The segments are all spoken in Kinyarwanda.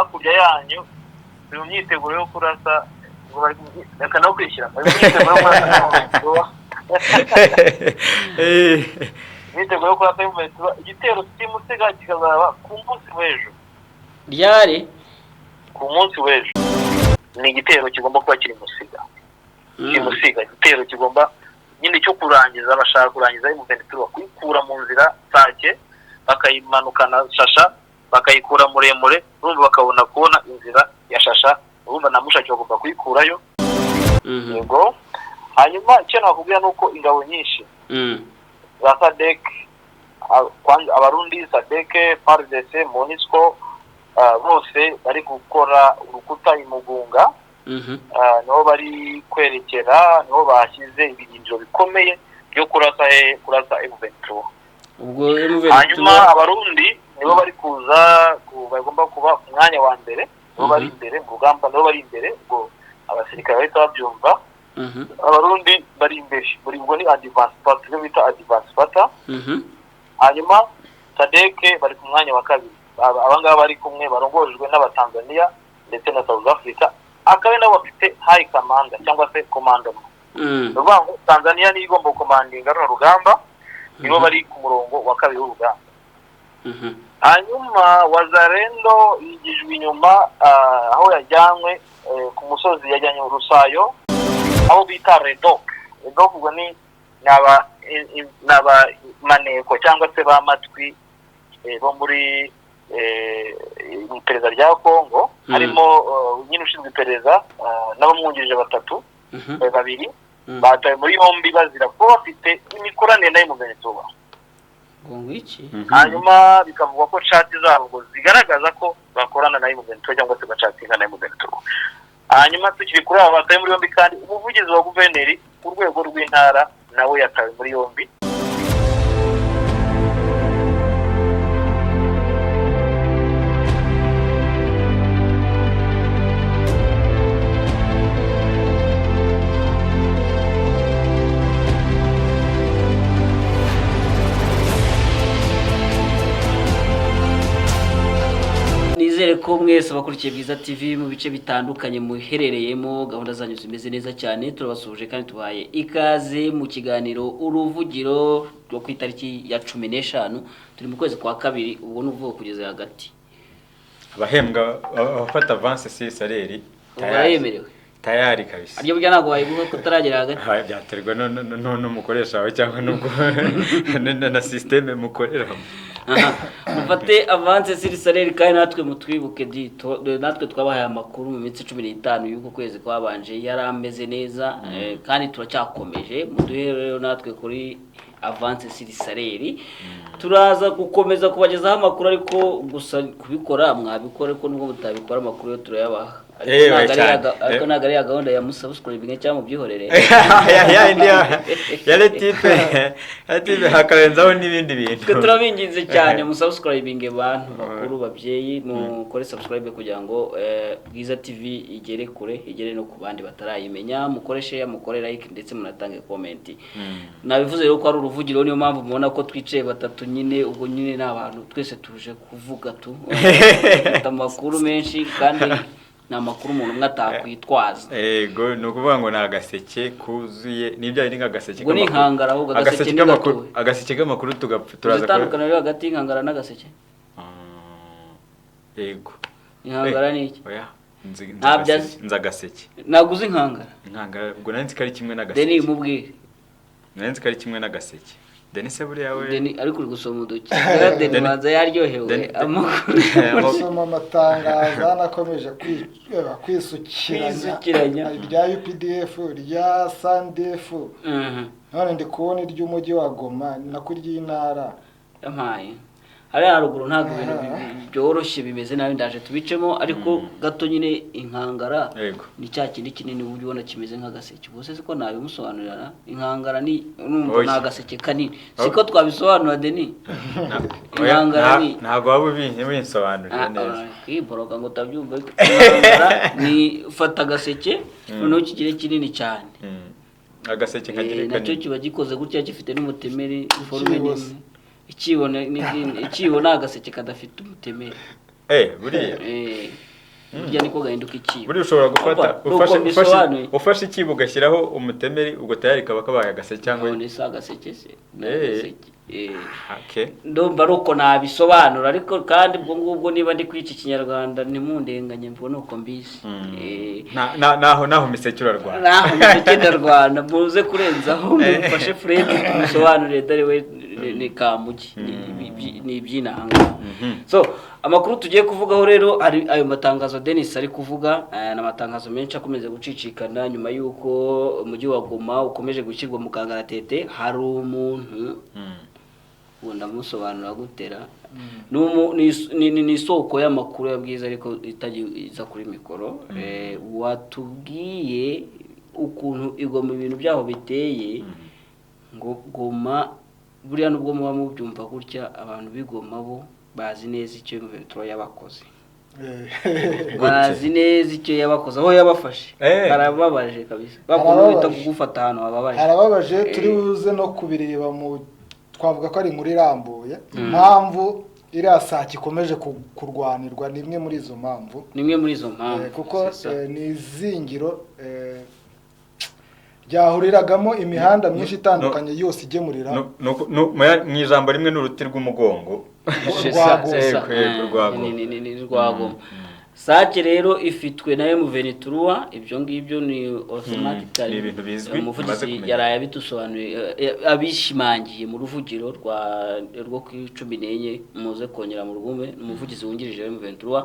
Hakurya yanyu turi mu myiteguro yo kurasa, ngo bari reka no kwishyira, bari mu myiteguro yo kurasa, imyiteguro yo kurasa y'umuheto. Igitero simusiga kikazaba ku munsi w'ejo. Ryari? Ku munsi w'ejo ni igitero kigomba kuba kiri musiga, kiri musiga, igitero kigomba nyine cyo kurangiza, bashaka kurangiza M23, kuyikura mu nzira Sake, bakayimanukana Shasha, bakayikura Muremure, urumva bakabona kubona inzira ya Shasha, urumva na Mushaki bagomba kuyikurayo. Yego, hanyuma icyo nakubwira ni uko ingabo nyinshi za SADC, Abarundi, SADC, FARDC, MONUSCO, bose bari gukora urukuta imugunga. Niho bari kwerekera, niho bashyize ibirindiro bikomeye byo kurasa kurasa M23. Ubwo M23? Hanyuma Abarundi nibo bari kuza, bagomba kuba ku mwanya wa mbere, nibo bari imbere mu rugamba, nibo bari imbere. Ubwo abasirikare bahita babyumva. Abarundi bari imbere buri, ubwo ni advance party, ibyo bita advance party. Hanyuma SADC bari ku mwanya wa kabiri. Aba ngaba bari kumwe barongorejwe n'Abatanzania ndetse na South Africa, akaba nabo bafite high commander cyangwa se commandement. Ni ukuvuga ngo Tanzania niyo igomba gukomandinga runo rugamba, nibo bari ku murongo wa kabiri w'urugamba. Hanyuma Wazalendo yigijwe inyuma, aho yajyanywe ku musozi, yajyanywe Rusayo, aho bita Redok. Redok ubwo ni abamaneko cyangwa se ba matwi bo muri iperereza rya Congo. Harimo nyine ushinzwe iperereza n'abamwungirije batatu, babiri batawe muri yombi bazira kuba bafite imikoranire na M23. Ngo iki? Hanyuma bikavugwa ko chat zabo ngo zigaragaza ko bakorana na M23 cyangwa se bacatinga na M23. Hanyuma tukiri kuri aba batawe muri yombi, kandi umuvugizi wa guverineri ku rwego rw'intara nawe yatawe muri yombi. Nizere ko mwese abakurikiye Bwiza TV mu bice bitandukanye muherereyemo, gahunda zanyu zimeze neza cyane. Turabasuhuje kandi tubahaye ikaze mu kiganiro Uruvugiro rwo ku itariki ya 15, turi mu kwezi kwa kabiri, ubwo ni ukuvuga kugeza hagati. Abahembwa, abafata avance sur salaire. Barayemerewe? Tayari kabisa. Aryo burya ntabwo wayiguha ko utaragera hagati. Ha, byaterwa n'umukoresha wawe cyangwa n'ubwo na système mukoreramo. Aha, mufate avance sur salaire kandi natwe mutwibuke natwe twabahaye amakuru mu minsi 15 y'uko kwezi kwabanje yari ameze neza, kandi turacyakomeje. Muduhe rero natwe kuri avance sur salaire, turaza gukomeza kubagezaho amakuru, ariko gusa kubikora mwabikora, ariko nubwo mutabikora amakuru yo turayabaha. Ariko Yewe, ntabwo ari ya cyane. ariko ntabwo ari ya gahunda ya musubscribe cyangwa mubyihorere. Ya indi ya le type ya type, hakarenzaho n'ibindi bintu. Twe turabinginze cyane, musubscribinge, bantu bakuru, babyeyi, mukore subscribe kugira ngo Bwiza TV igere kure, igere no ku bandi batarayimenya. Mukore share, mukore like, ndetse munatange comment. Nabivuze rero ko ari uruvugiro, niyo mpamvu mubona ko twicaye batatu nyine. Ubwo nyine ni abantu twese tuje kuvuga, tu dufite amakuru menshi kandi ni amakuru umuntu umwe atakwitwaza. Ego, ni ukuvuga ngo ni agaseke kuzuye, ni bya bindi nk'agaseke Ubwo ni k'amakuru. inkangara ahubwo, agaseke Agaseke ni k'amakuru. gatoya. Agaseke k'amakuru tugapfa turaza. Itandukaniro riri hagati y'inkangara n'agaseke? Yego. Inkangara ni iki? Oya, nzi Ntabyo agaseke. azi. Nzi agaseke. Ntabwo uzi inkangara? Inkangara ubwo nari nzi ko ari kimwe Deni, n'agaseke. mubwire. Nari nzi ko ari kimwe n'agaseke. Deni se buriya we? Deni ariko uri gusoma uduki? Deni banza yaryohewe amakuru. Gusoma amatangazo anakomeje kwisukiranya. Kwisukiranya. Irya UPDF, irya SANDF, none ndi kubona iry'umujyi wa Goma, nako iry'intara. Yampaye hariya haruguru, ntabwo ibintu byoroshye, bimeze nabi, ndaje tubicemo ariko gato nyine. Inkangara Yego. ni cya kindi kinini uburyo ubona kimeze nk'agaseke. Ubwo se siko nabimusobanurira na? Inkangara ni, urumva, Oya. ni agaseke kanini, siko twabisobanura, Deni? Oya, Inkangara ni ntabwo waba ubinsobanurira neza. Kwiboroga ngo utabyumva, ariko inkangara ni ufata agaseke noneho kigire kinini cyane. Agaseke kagira Nacyo kanini. kiba gikoze gutya, gifite n'umutemeri, forme Icyibo se. nini. Icyibo icyibo ni agaseke kadafite umutemeri. Eh, buriya. Eh, Burya niko gahinduka ikibo. Buriya ushobora gufata Umva, nuko ufashe mbisobanuye. ufashe ikibo ugashyiraho umutemeri, ubwo tayari kaba kabaye agaseke cyangwa None se agaseke se ni Eh. agaseke. Eh. Okay. Ndumva ari uko nabisobanura, ariko kandi ubwo ngubwo niba ndi kwica ikinyarwanda ntimundenganye, mbona uko mbizi. Eh, Naho miseke urarwana. Naho miseke ndarwana, muze kurenzaho mufashe Fred tumusobanurire, dore we ni kamugi, ni iby'inahanga. So amakuru tugiye kuvugaho rero hari ayo matangazo Denis ari kuvuga, ni amatangazo menshi akomeza gucicikana nyuma y'uko umujyi wa Goma ukomeje gushyirwa mu kangaratete. Hari umuntu ubu ndamusobanura gutera ni isoko y'amakuru ya Bwiza ariko itajya iza kuri mikoro, watubwiye ukuntu igoma ibintu byaho biteye, ngo Goma buriya nubwo muba mubyumva gutya, abantu b'Igoma bo bazi neza icyo M23 yabakoze, bazi neza icyo yabakoze, aho yabafashe. Harababaje kabisa, bakunda bita Harababaje. kugufata ahantu hababaje. Harababaje. Turi buze no kubireba mu twavuga ko ari inkuru irambuye, impamvu iriya Sake ikomeje kurwanirwa ni imwe muri izo mpamvu. Ni imwe muri izo mpamvu. Kuko C'est ça. ni izingiro ryahuriragamo imihanda myinshi itandukanye yose igemurira No, mu ijambo rimwe ni uruti rw'umugongo. C'est rwa ça, Goma. c'est ça. Yego, yego, rwa Goma. Ni rwa Goma. Sake rero ifitwe na M23, ibyo ngibyo ni automatically Ni ibintu bizwi, tumaze umuvugizi kumenya. yaraye abitusobanuriye, abishimangiye mu ruvugiro rwo ku 14, muze kongera mu rwumve. Umuvugizi wungirije wa M23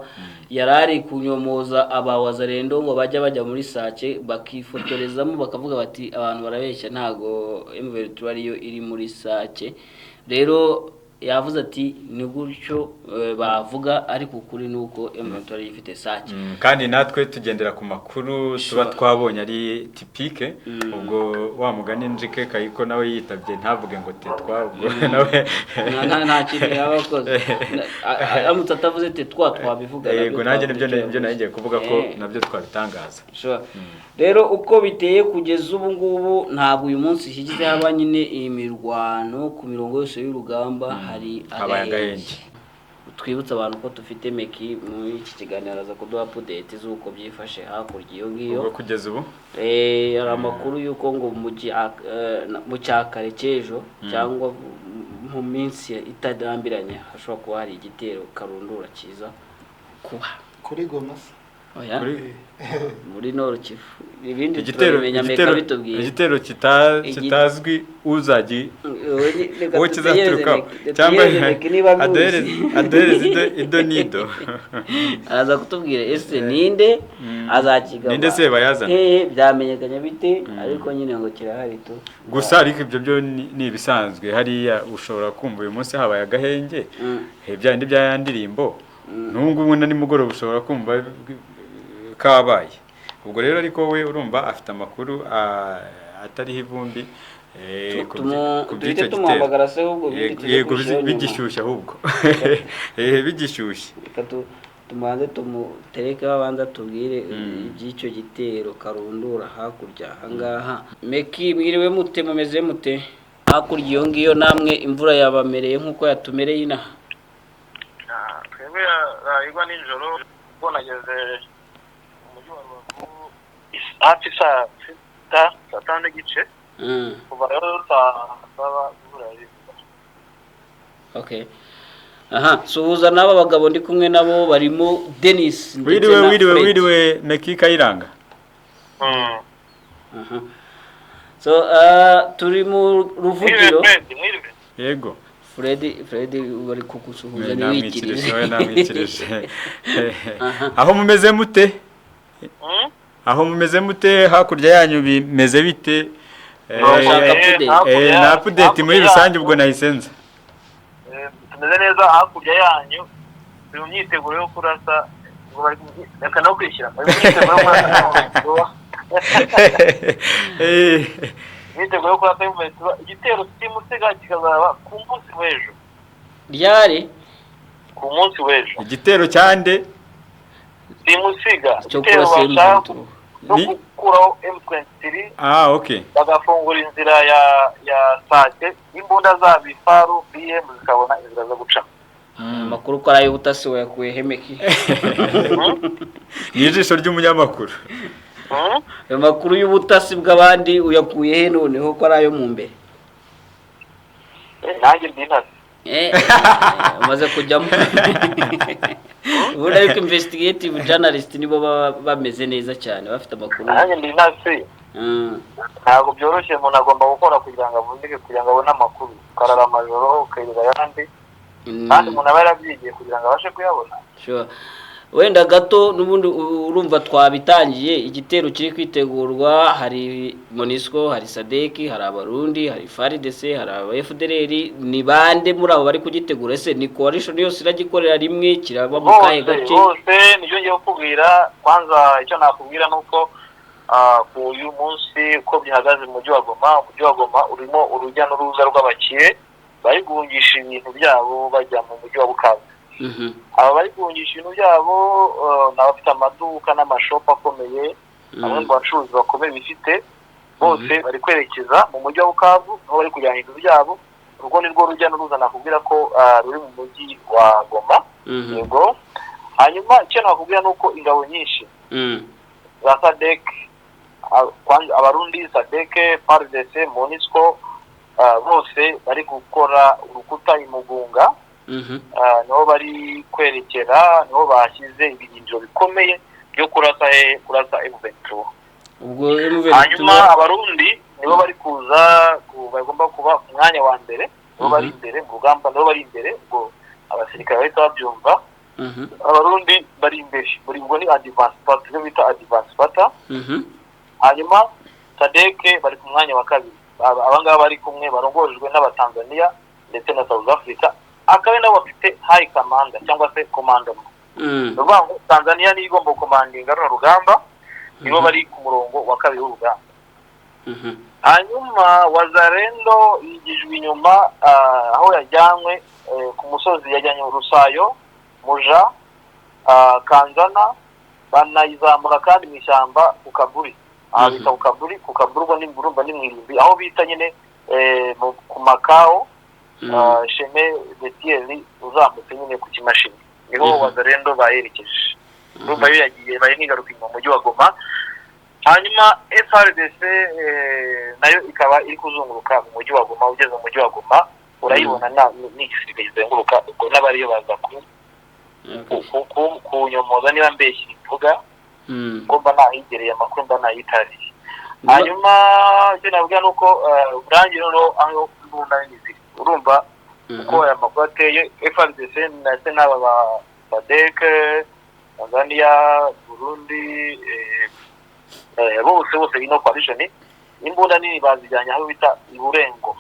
yari ari kunyomoza abawazarendo ngo bajya muri Sake bakifotorezamo, bakavuga bati abantu barabeshya, ntago M23 ariyo iri muri Sake. Rero yavuze ati ni gutyo, bavuga, ariko ukuri ni uko M23 ariyo ifite Sake. Kandi natwe tugendera ku makuru tuba twabonye ari typique. Ubwo wa mugani Njike Kayiko nawe yitabye ntavuge ngo tetwa, ubwo nawe Nta kintu yaba akoze. Aramutse atavuze tetwa twabivuga nabyo. Yego, nanjye nibyo Twavuga icyo nibyo yavuze. Nanjye kuvuga ko nabyo twabitangaza. Sure. Rero uko biteye kugeza ubu ngubu, ntabwo uyu munsi higize haba nyine imirwano ku mirongo yose y'urugamba, hari Habaye agahenge. agahenge. Twibutse abantu ko dufite Meki muri iki kiganiro, araza kuduha update z'uko byifashe hakurya iyo ngiyo. Ubwo kugeza ubu Hari amakuru y'uko ngo mu cyakare cy'ejo cyangwa mu minsi itarambiranye hashobora kuba hari igitero karundura kiza kuba. Kuri Goma se? Oya, Kuri muri Nord Kivu. Ibindi igitero turabimenya Meka igitero bitubwiye. Igitero kitazwi uzagi Reka uwo dutegereze kizaturukaho Meki, cyangwa dutegereze Meki niba amuzi. Aduhereze ido n'ido. Araza kutubwira ese ninde azakigaba, Ninde se bayazana? Hehe, byamenyekanye bite? Ariko nyine ngo kirahari tu. Gusa ariko ibyo byo ni ibisanzwe hariya, ushobora kumva uyu munsi habaye agahenge, bya bindi bya ya ndirimbo, n'ubu ngubu na nimugoroba ushobora kumva kabaye. Ubwo rero ariko we urumva afite amakuru atariho ivumbi ku Duhite by'icyo gitero. tumuhamagara se ahubwo, ibindi Yego, tuze yego, kubishyiraho nyuma. Bigishyushye ahubwo, bigishyushye. Reka tubanze tumutereke, abanza tubwire iby'icyo gitero karundura hakurya ahangaha. Meki, mwiriwe mute? Mumeze mute hakurya iyo ngiyo? Namwe imvura yabamereye nk'uko yatumereye inaha? Ah, twebwe igwa nijoro, ubwo nageze mu mujyi wa Rubavu hafi saa 6, saa 5:30. Kuva rero saa 7 imvura yari igwa. Okay, aha suhuza n'aba bagabo ndi kumwe nabo, barimo Denis ndetse Wiriwe. na Wiriwe. Fred. Wiriwe Meki Kayiranga. Aha. So turi mu ruvugiro. Mwiriwe Fred, mwiriwe. Yego. Fred bari kugusuhuza. Namwikirije. Ntiwikirize. We namwikirije. Aho mumeze mute? Aho mumeze mute hakurya yanyu, bimeze bite? Urashaka update? Na update muri rusange, ubwo nahise nza. Tumeze neza hakurya yanyu, turi mu myiteguro yo kurasa, ngo reka no kwishyira, bari mu myiteguro yo kurasa, imyiteguro yo kurasa y'umuheto, igitero simusiga kikazaba ku munsi w'ejo. Ryari? Ku munsi w'ejo. Igitero cyande? Simusiga. Cyo Igitero kurasa bashaka M23. no gukuraho M23, Ah, okay. bagafungura inzira ya Sake, imbunda zabo, ifaru BM zikabona inzira zo gucamo. Amakuru ko ari ay'ubutasi wayakuye hemeki? Ni ijisho ry'umunyamakuru. Hmm? Ayo makuru y'ubutasi bw'abandi uyakuye he noneho ko ari ayo mu mbere? Nanjye ndi intasi. Umaze kujyamo ubundi, ariko investigative journalist nibo baba bameze neza cyane, bafite amakuru. Nanjye ndi intasi. Ntabwo byoroshye, umuntu agomba gukora kugira ngo avunike, kugira ngo abone amakuru, ukarara amajoro, ukirirwa ayandi, kandi umuntu aba yarabyigiye kugira ngo abashe kuyabona. Sure. Wenda gato n'ubundi urumva twabitangiye, igitero kiri kwitegurwa, hari MONUSCO, hari SADC, hari Abarundi, hari FARDC, hari aba FDLR. Ni bande muri abo bari kugitegura? Ese ni coalition yose iragikorera rimwe? Kiraba mu kahe Bose. gace? Bose nibyo ngiye kukubwira. Kwanza icyo nakubwira ni uko ku uyu munsi uko bihagaze mu mujyi wa Goma, umujyi wa Goma urimo urujya n'uruza rw'abakire bari guhungisha ibintu byabo bajya mu mujyi wa Bukavu. Aba bari guhungisha ibintu byabo ni abafite amaduka n'amashopu akomeye, bamwe mu bacuruzi bakomeye bifite, bose bari kwerekeza mu mujyi wa Bukavu, niho bari kujyana ibintu byabo. Urwo ni rwo rujya n'uruza nakubwira ko ruri mu mujyi wa Goma. Yego, hanyuma icyo nakubwira ni uko ingabo nyinshi za SADC, Abarundi, SADC, FARDC, MONUSCO, bose bari gukora urukuta i Mugunga. Niho bari kwerekera, niho bashyize ibirindiro bikomeye byo kurasa kurasa M23. Ubwo M23? Hanyuma Abarundi nibo bari kuza bagomba kuba ku mwanya wa mbere, nibo bari imbere mu rugamba, nibo bari imbere. Ubwo abasirikare bahita babyumva. Abarundi bari imbere buri, ubwo ni advance party, ibyo bita advance party. Hanyuma SADC bari ku mwanya wa kabiri. Aba ngaba bari kumwe barongojwe n'Abatanzania ndetse na South Africa, akaba ari nabo bafite high commander cyangwa se commandement. Ni ukuvuga ngo Tanzania niyo igomba gukomandinga runo rugamba, nibo bari ku murongo wa kabiri w'urugamba. Hanyuma Wazalendo yigijwe inyuma, aho yajyanywe ku musozi, yajyanywe Rusayo, Muja, Kanzana, banayizamura kandi mu ishyamba ku Kaburi, aha bita ku Kaburi. Ku Kaburi ubwo ni urumva ni mu irimbi, aho bita nyine ku Makao, Chemin de Thierry, uzamutse nyine ku kimashini, niho Wazalendo bayerekeje. Urumva yo yagiye baye nk'igaruka inyuma mu mujyi wa Goma. Hanyuma FARDC nayo ikaba iri kuzunguruka mu mujyi wa Goma. Ugeze mu mujyi wa Goma urayibona, ni igisirikare kizenguruka, ubwo n'abariyo baza kunyomoza niba mbeshya mvuga ko mba nahigereye, amakuru mba nayitariye. Hanyuma icyo navuga ni uko urangiye noneho aho imbunda nini ziri, urumva uko aya makuru ateye, FARDC ndetse n'aba ba SADC, Tanzania, Burundi, bose bose ino coalition, imbunda nini bazijyanye aho bita Iburengo.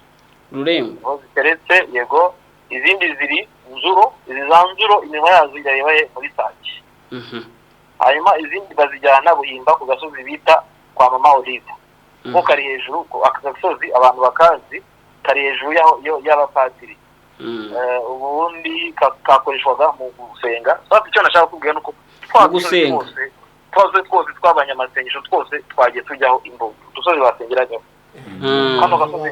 Rurengo. Aho ziteretse, yego. Izindi ziri Nzuro, izi za Nzuro iminwa yazo irareba he? Muri Sake. Hanyuma izindi bazijyana Buhimba ku gasozi bita kwa Mama Olive, kuko kari hejuru aka gasozi abantu bakazi, kari hejuru y'abapadiri. Ubundi kakoreshwaga mu gusenga. Sasa icyo nashaka kubwira ni uko twa Mu dusozi gusenga. twose, twa dusozi twose tw'abanyamasengesho twose twagiye tujyaho imbunda, udusozi basengeragaho. Kano gasozi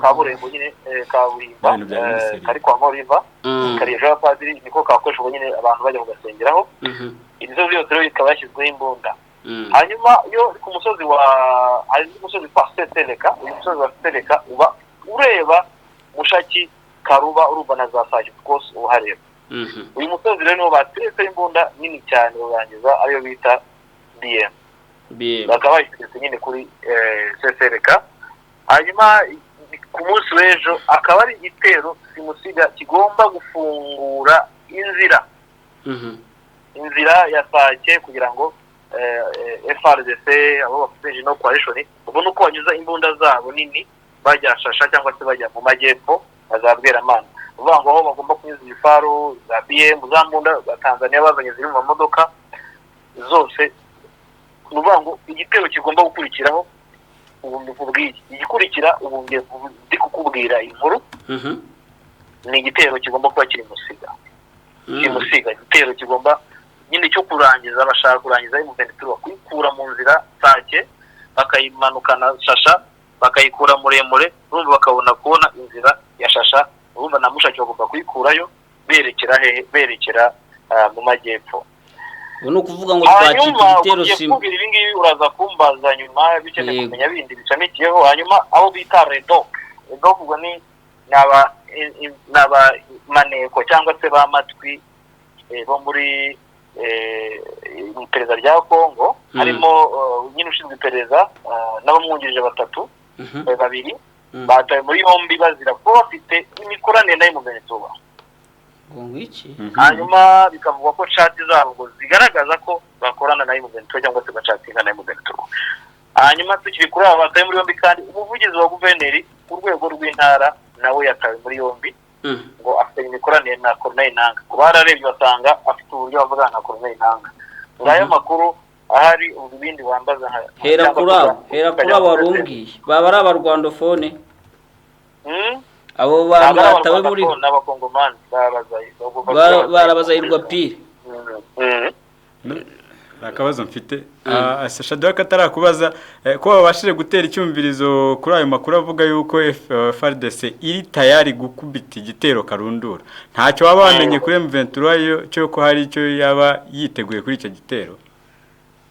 ka Burembo nyine, ka Buhimba, Ibintu bya Minisiteri. kari kwa Moriva, kari hejuru y'abapadiri, niko kakoreshwaga nyine abantu bajya kugasengeraho. Imisozi yose rero ikaba yashyizweho imbunda. Hanyuma iyo ku musozi wa, hari umusozi witwa Setereka. Uyu musozi wa Setereka uba ureba Mushaki, Karuba, urumva na za Sake rwose uhareba. Uyu musozi rero niwo bateretseho imbunda nini cyane barangiza, ariyo bita BM. BM. Bakaba bayiteretse nyine kuri Sesereka. Hanyuma ku munsi w'ejo akaba ari igitero simusiga kigomba gufungura inzira, inzira ya Sake, kugira ngo FARDC abo bafatanyije no coalition babone uko banyuza imbunda zabo nini bajya Shasha cyangwa se bajya mu majyepfo na za Bweramana. Ni ukuvuga ngo aho bagomba kunyuza ibifaru za BM, za mbunda za Tanzania bazanye ziri mu mamodoka zose. Ni ukuvuga ngo igitero kigomba gukurikiraho, ubu mbikubwiye, igikurikira ubu ngiye ndi kukubwira inkuru, ni igitero kigomba kuba kiri musiga, kimusiga, igitero kigomba nyine cyo kurangiza, bashaka kurangiza M23, kuyikura mu nzira Sake, bakayimanukana Shasha, bakayikura muremure, urumva bakabona kubona inzira ya Shasha, urumva na Mushaki bagomba kuyikurayo. Berekera hehe? Berekera mu majyepfo. Ubu ni ukuvuga ngo twakita Hanyuma igitero ugiye simu kubwira ibi ngibi, uraza kumbaza nyuma bikeneye Yego. kumenya bindi bishamikiyeho. Hanyuma abo bita REDHOC, REDHOC ubwo ni aba maneko cyangwa se ba matwi bo muri mu iperereza rya Congo, harimo nyine ushinzwe iperereza n'abamwungirije batatu, babiri, batawe muri yombi bazira kuba bafite imikoranire na M23. Ngo iki? Hanyuma bikavugwa ko chat zabo ngo zigaragaza ko bakorana na M23 cyangwa se bachatinga na M23. Hanyuma tukiri kuri aba batawe muri yombi, kandi umuvugizi wa guverineri ku rwego rw'intara nawe yatawe muri yombi, ngo afite imikoranire na Corneille Nanga. Ngo bararebye basanga afite uburyo bavugana na Corneille Nanga. Ngayo makuru ahari. Ubu ibindi wambaza Hera cyangwa kuri abo, hera kuri abo wari ukajya umbwiye, baba ari abarwandophone? Hmm? Abo bantu Ntabwo ari batawe muri Abarwandafone, ni Abakongomani barabazahirwa pire. Hari akabazo mfite. Shadrack atarakubaza, ko babashije gutera icyumvirizo kuri ayo makuru avuga yuko FARDC iri tayari gukubita igitero karundura, ntacyo waba wamenye kuri M23 yo cyo ko hari icyo yaba yiteguye kuri icyo gitero?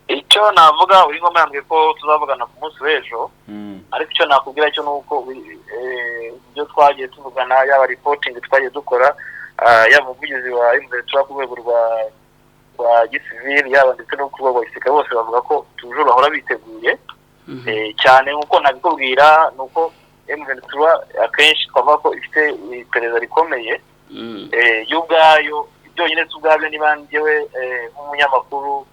Icyo navuga, uri ngoma yambwiye ko tuzavugana ku munsi w'ejo, ariko icyo nakubwira cyo ni uko ibyo twagiye tuvugana, yaba reporting twagiye dukora, yaba umuvugizi wa M23 ku rwego rwa gisivili, yaba ndetse no ku rwego rwa gisirikare, bose bavuga ko toujours bahora biteguye. Cyane nk'uko nabikubwira, ni uko M23 akenshi twavuga ko ifite iperereza rikomeye, yo ubwayo byonyine si ubwabyo. Niba njyewe nk'umunyamakuru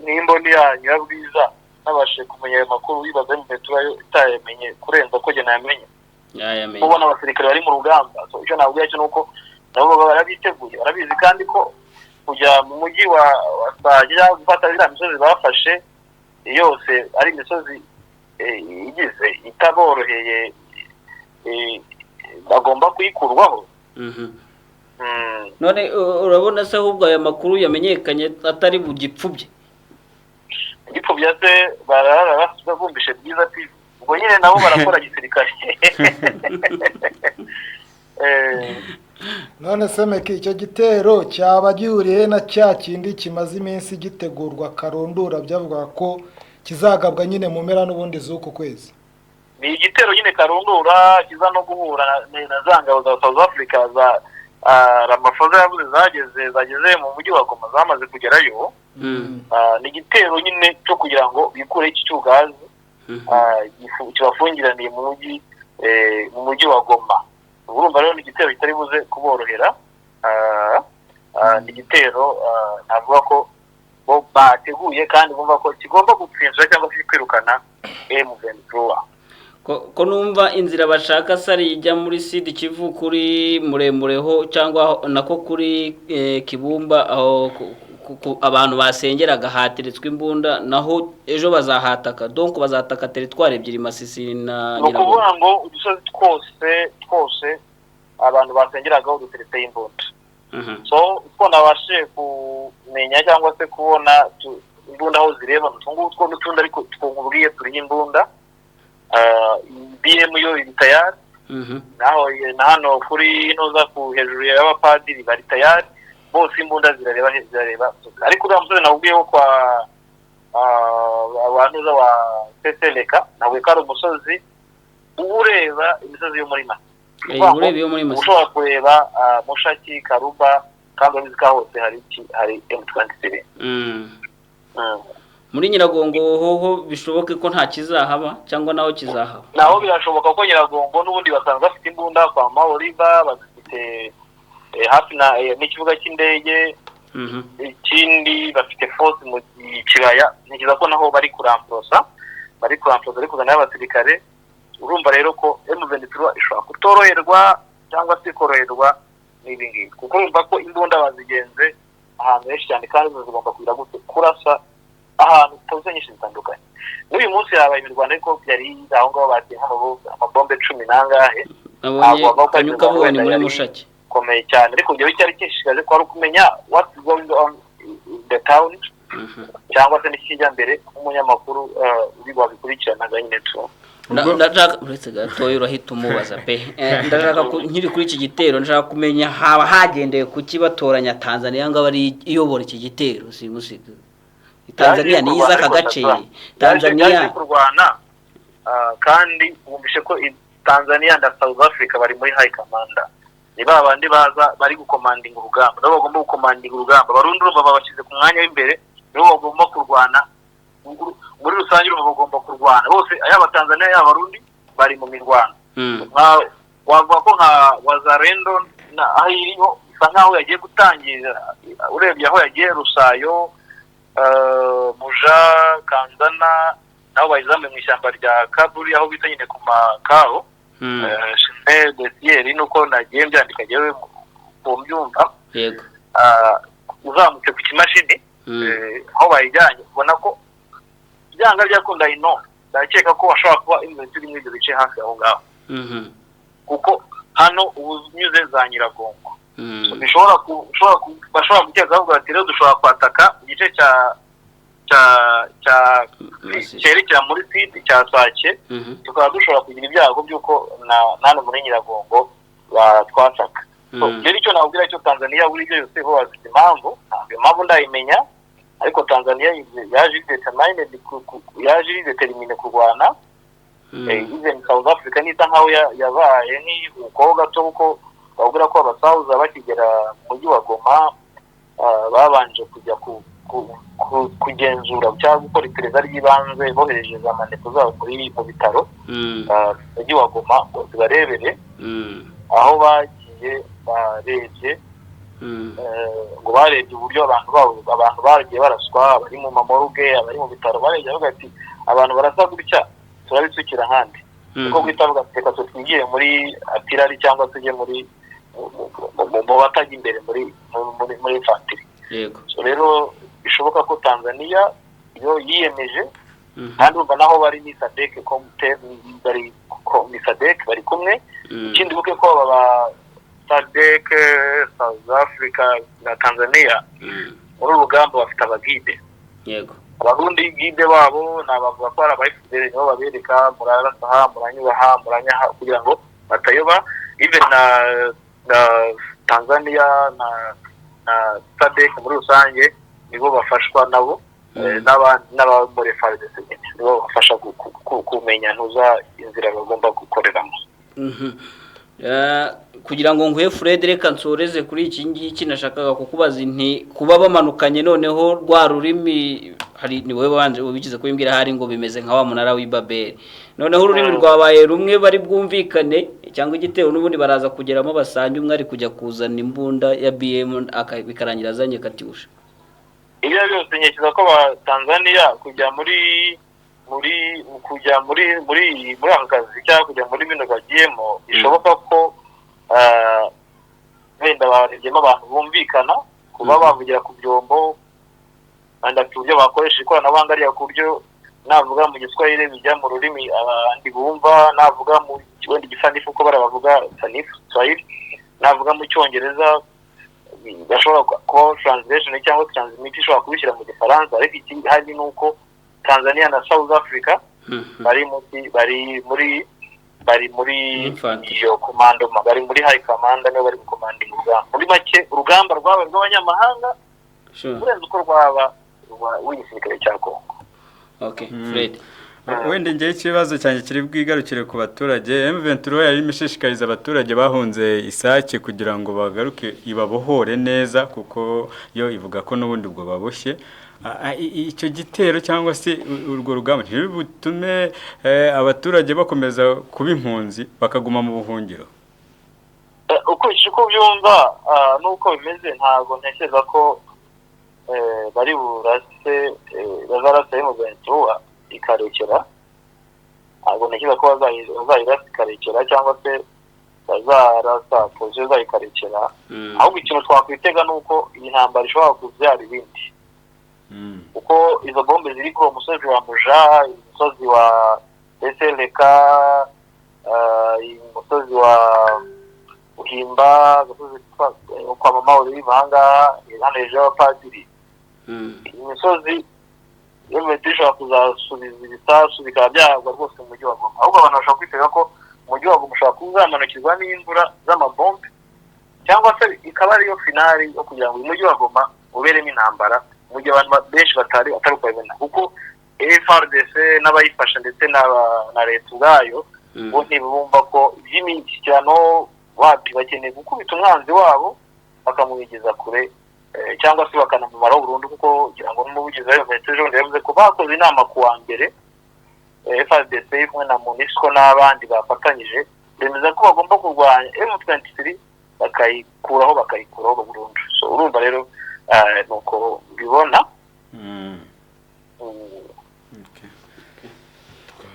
n'imboni yanyu ya Bwiza nabashije kumenya ayo makuru, wibaza M23 yo itayamenye kurenza ko njye nayamenye? Yayamenye. Kubona abasirikare bari mu rugamba. So icyo nabwira cyo ni uko nabo baba barabiteguye, barabizi kandi ko kujya mu mujyi wa Sake cyangwa gufata iriya misozi bafashe yose ari imisozi igize itaboroheye, bagomba kuyikurwaho. None urabona se ahubwo aya makuru yamenyekanye atari bugipfubye? Gipfubya se barara bumvishe Bwiza TV? Ubwo nyine nabo barakora gisirikare. None se Meki, icyo gitero cyaba gihuriye na cya kindi kimaze iminsi gitegurwa karundura, byavuga ko kizagabwa nyine mu mpera n'ubundi z'uku kwezi? Ni igitero nyine karundura kiza no guhura na za ngabo za South Africa za Ramaphosa yavuze zageze mu mujyi wa Goma, zamaze kugerayo. Ni igitero nyine cyo kugira ngo bikureho iki cyugazi kibafungiraniye mu mujyi wa Goma. Urumva rero ni igitero kitari buze kuborohera. Ni igitero navuga ko bo bateguye kandi bumva ko kigomba gutsinzura cyangwa se kwirukana M23. Ko numva inzira bashaka sari ijya muri Sud Kivu kuri Muremureho cyangwa nako kuri Kibumba, aho abantu basengeraga hateretswe imbunda, naho ejo bazahataka, donc bazataka territoire ebyiri, Masisi na Ni Nyiragongo. ukuvuga ngo udusozi twose twose abantu basengeragaho duteretseho imbunda. So utwo nabashije kumenya cyangwa se kubona imbunda aho zireba ni utu ngutwo n'utundi, ariko twumubwiye turiho imbunda. BM yo iri tayari, naho na hano kuri inoza ku hejuru y'abapadiri bari tayari bose, imbunda zirareba zirareba. Ariko uriya musozi nawubwiye wo kwa wa nuza wa Seseleka, nabwiye ko ari umusozi uba ureba imisozi yo muri Masi. Ureba iyo muri Masisi. Ushobora kureba Mushaki, Karuba, kandi urabizi ko aho hose hari iki? Hari M23. Muri Nyiragongo hoho bishoboke ko nta kizahaba cyangwa naho kizahaba? Naho birashoboka ko Nyiragongo n'ubundi basanzwe bafite imbunda kwa Maoriba, bazifite hafi na n'ikibuga cy'indege. Ikindi bafite force mu kibaya, ntekereza ko naho bari kuramforosa, bari kuzana abasirikare. Urumva rero ko M23 ishobora kutoroherwa cyangwa se ikoroherwa n'ibi ngibi, kuko urumva ko imbunda bazigenze ahantu henshi cyane, kandi zo zigomba kugira gute? Kurasa ahantu position nyinshi zitandukanye. N'uyu munsi habaye imirwano, ariko byari aho ngaho bateye amabombe 10 n'angahe. Nabonye Ntabwo bavuga ko Kanyuka avuga ni muri yari Mushaki. Komeye cyane, ariko njyewe icyari kinshishikaje ko ari ukumenya what is going on in the town, cyangwa se n'ikijya mbere nk'umunyamakuru uri wabikurikiranaga nyine tu. Ndashaka, uretse gatoya urahita umubaza pe. Ndashaka nkiri kuri iki gitero, ndashaka kumenya haba hagendeye kuki batoranya Tanzania ngo abe ari iyobora iki gitero simusiga. Tanzania Yaje ni iza aka kurwana, gace. Tanzania yaje Tanzania kurwana, kandi wumvishe ko Tanzania na South Africa bari muri high commander, ni ba bandi baza bari gukomandinga urugamba, nabo bagomba gukomandinga urugamba. Abarundi urumva babashyize ku mwanya w'imbere, nibo bagomba kurwana. Muri rusange urumva bagomba kurwana bose, yaba Tanzania yaba Abarundi bari mu mirwano. Nka wavuga ko nka Wazalendo na aho iriho isa nkaho yagiye gutangira, urebye aho yagiye Rusayo, Muja, Kanzana, naho bayizamuye mu ishyamba rya Kaburi, aho bita nyine ku Makao, Chemin de Ciel, nuko nagiye mbyandika njyewe ku mbyumva. Uzamutse ku kimashini, aho bayijyanye, ubona ko byanga byakunda ino, ndakeka ko hashobora kuba inzu iri muri ibyo bice hafi aho ngaho, kuko hano ubu unyuze za Nyiragongo, bishobora bashobora gukeka bavuga bati rero dushobora kwataka igice cya Masisi. cyerekera muri sud cya Sake, tukaba dushobora kugira ibyago by'uko na hano muri Nyiragongo batwataka. So, rero icyo nababwira cyo, Tanzania buri byo yose bo bafite impamvu, ntabwo iyo mpamvu ndayimenya, ariko Tanzania yaje determined yaje determined kurwana. Even South Africa nisa nkaho yabaye nk'ihukaho gato, kuko babwira ko abasauza bakigera mu mujyi wa Goma, babanje kujya kugenzura cyangwa gukora iperereza ry'ibanze, bohereje za maneko zabo muri mu bitaro, mu mujyi wa Goma, ngo zibarebere. Aho bagiye barebye, ngo barebye uburyo abantu babo, abantu bagiye baraswa, abari mu ma morgue, abari mu bitaro, barebye bavuga ati abantu barasa gutya turabitsukira ahandi, niko guhita bavuga ati reka twigire muri artillery cyangwa tujye muri mu batajya imbere muri infantry. So rero bishoboka ko Tanzania yo yiyemeje, kandi urumva naho bari ni SADC, komite bari ni SADC bari kumwe. Ikindi buke ko aba ba SADC, South Africa na Tanzania, muri uru rugamba bafite aba guide. Abarundi guide babo ni abavuga ko ari aba FDLR, nibo babereka murarasa aha, muranyura aha, muranyaha, kugira ngo batayoba. Even na Tanzania na SADC muri rusange nibo bafashwa nabo, n'aba muri FARDC nyine nibo bafasha kumenya ntuza inzira bagomba gukoreramo. Kugira ngo nguhe Fred, reka nsoreze kuri iki ngiki nashakaga kukubaza nti kuba bamanukanye noneho rwa rurimi, hari ni wowe wabanje ubigize kubimbwira, hari ngo bimeze nka wa munara w'i Babeli, noneho ururimi rwabaye rumwe, bari bwumvikane cyangwa igitero n'ubundi baraza kugeramo basange umwe ari kujya kuzana imbunda ya BM bikarangira azanye Katyusha? Ibyo byose ntekereza ko ba Tanzania kujya muri aka kazi cyangwa kujya muri bino bagiyemo, bishoboka ko wenda barebyemo abantu bumvikana, kuba bavugira ku byombo, wenda ku buryo bakoresha ikoranabuhanga rya ku buryo navuga mu Giswahili bijya mu rurimi abandi bumva, navuga mu wenda igisanifu, uko barabavuga sanifu Swahili, navuga mu Cyongereza bashobora kubaho translation cyangwa transmit ishobora kubishyira mu Gifaransa. Ariko ikindi hari ni uko Tanzania na South Africa bari muri Infantry. iyo commando, bari muri high command, nibo bari gukomandinga urugamba. Muri make urugamba rwabaye rw'abanyamahanga kurenza uko rwaba rw'igisirikare cya Congo. Okay, Fred. Wenda ngewe ikibazo cyanjye kiri bwigarukire ku baturage. M23 yari irimo ishishikariza abaturage bahunze Isake kugira ngo bagaruke ibabohore neza, kuko yo ivuga ko n'ubundi ubwo baboshye. Icyo gitero cyangwa se urwo rugamba ntibutume abaturage bakomeza kuba impunzi, bakaguma mu buhungiro? Ukurikije uko byumva n'uko bimeze, ntabwo ntekereza ko bari burase, bazarasa M23 ikarekera. Ntabwo ntekereza ko bazayirasa ikarekera cyangwa se bazarasa position zayo ikarekera. Ahubwo ikintu twakwitega ni uko iyi ntambara ishobora kubyara ibindi, kuko izo bombe ziri kuri uwo musozi wa Muja, umusozi wa Eseleka, umusozi wa Buhimba, agasozi kwa Mama Olive ahangaha hano hejuru y'abapadiri, iyi misozi M23 ishobora kuzasubiza ibisasu bikaba byagwa rwose mu mujyi wa Goma. Ahubwo abantu bashobora kwitega ko umujyi wa Goma ushobora kuzamanukirwa n'imvura z'amabombe, cyangwa se ikaba ariyo finali yo kugira ngo uyu mujyi wa Goma uberemo intambara, mu gihe abantu benshi batari atari ukubibona, kuko FARDC n'abayifasha ndetse na leta ubwayo bo ntibumva ko iby'imishyikirano wapi, bakeneye gukubita umwanzi wabo bakamwigeza kure, cyangwa se bakanamumaraho burundu, kuko kugira ngo n'umuvugizi wa M23 ejo bundi yavuze ko bakoze inama ku wa mbere, FARDC iri kumwe na MONUSCO n'abandi bafatanyije, bemeza ko bagomba kurwanya M23 bakayikuraho burundu. So urumva rero, nuko mbibona.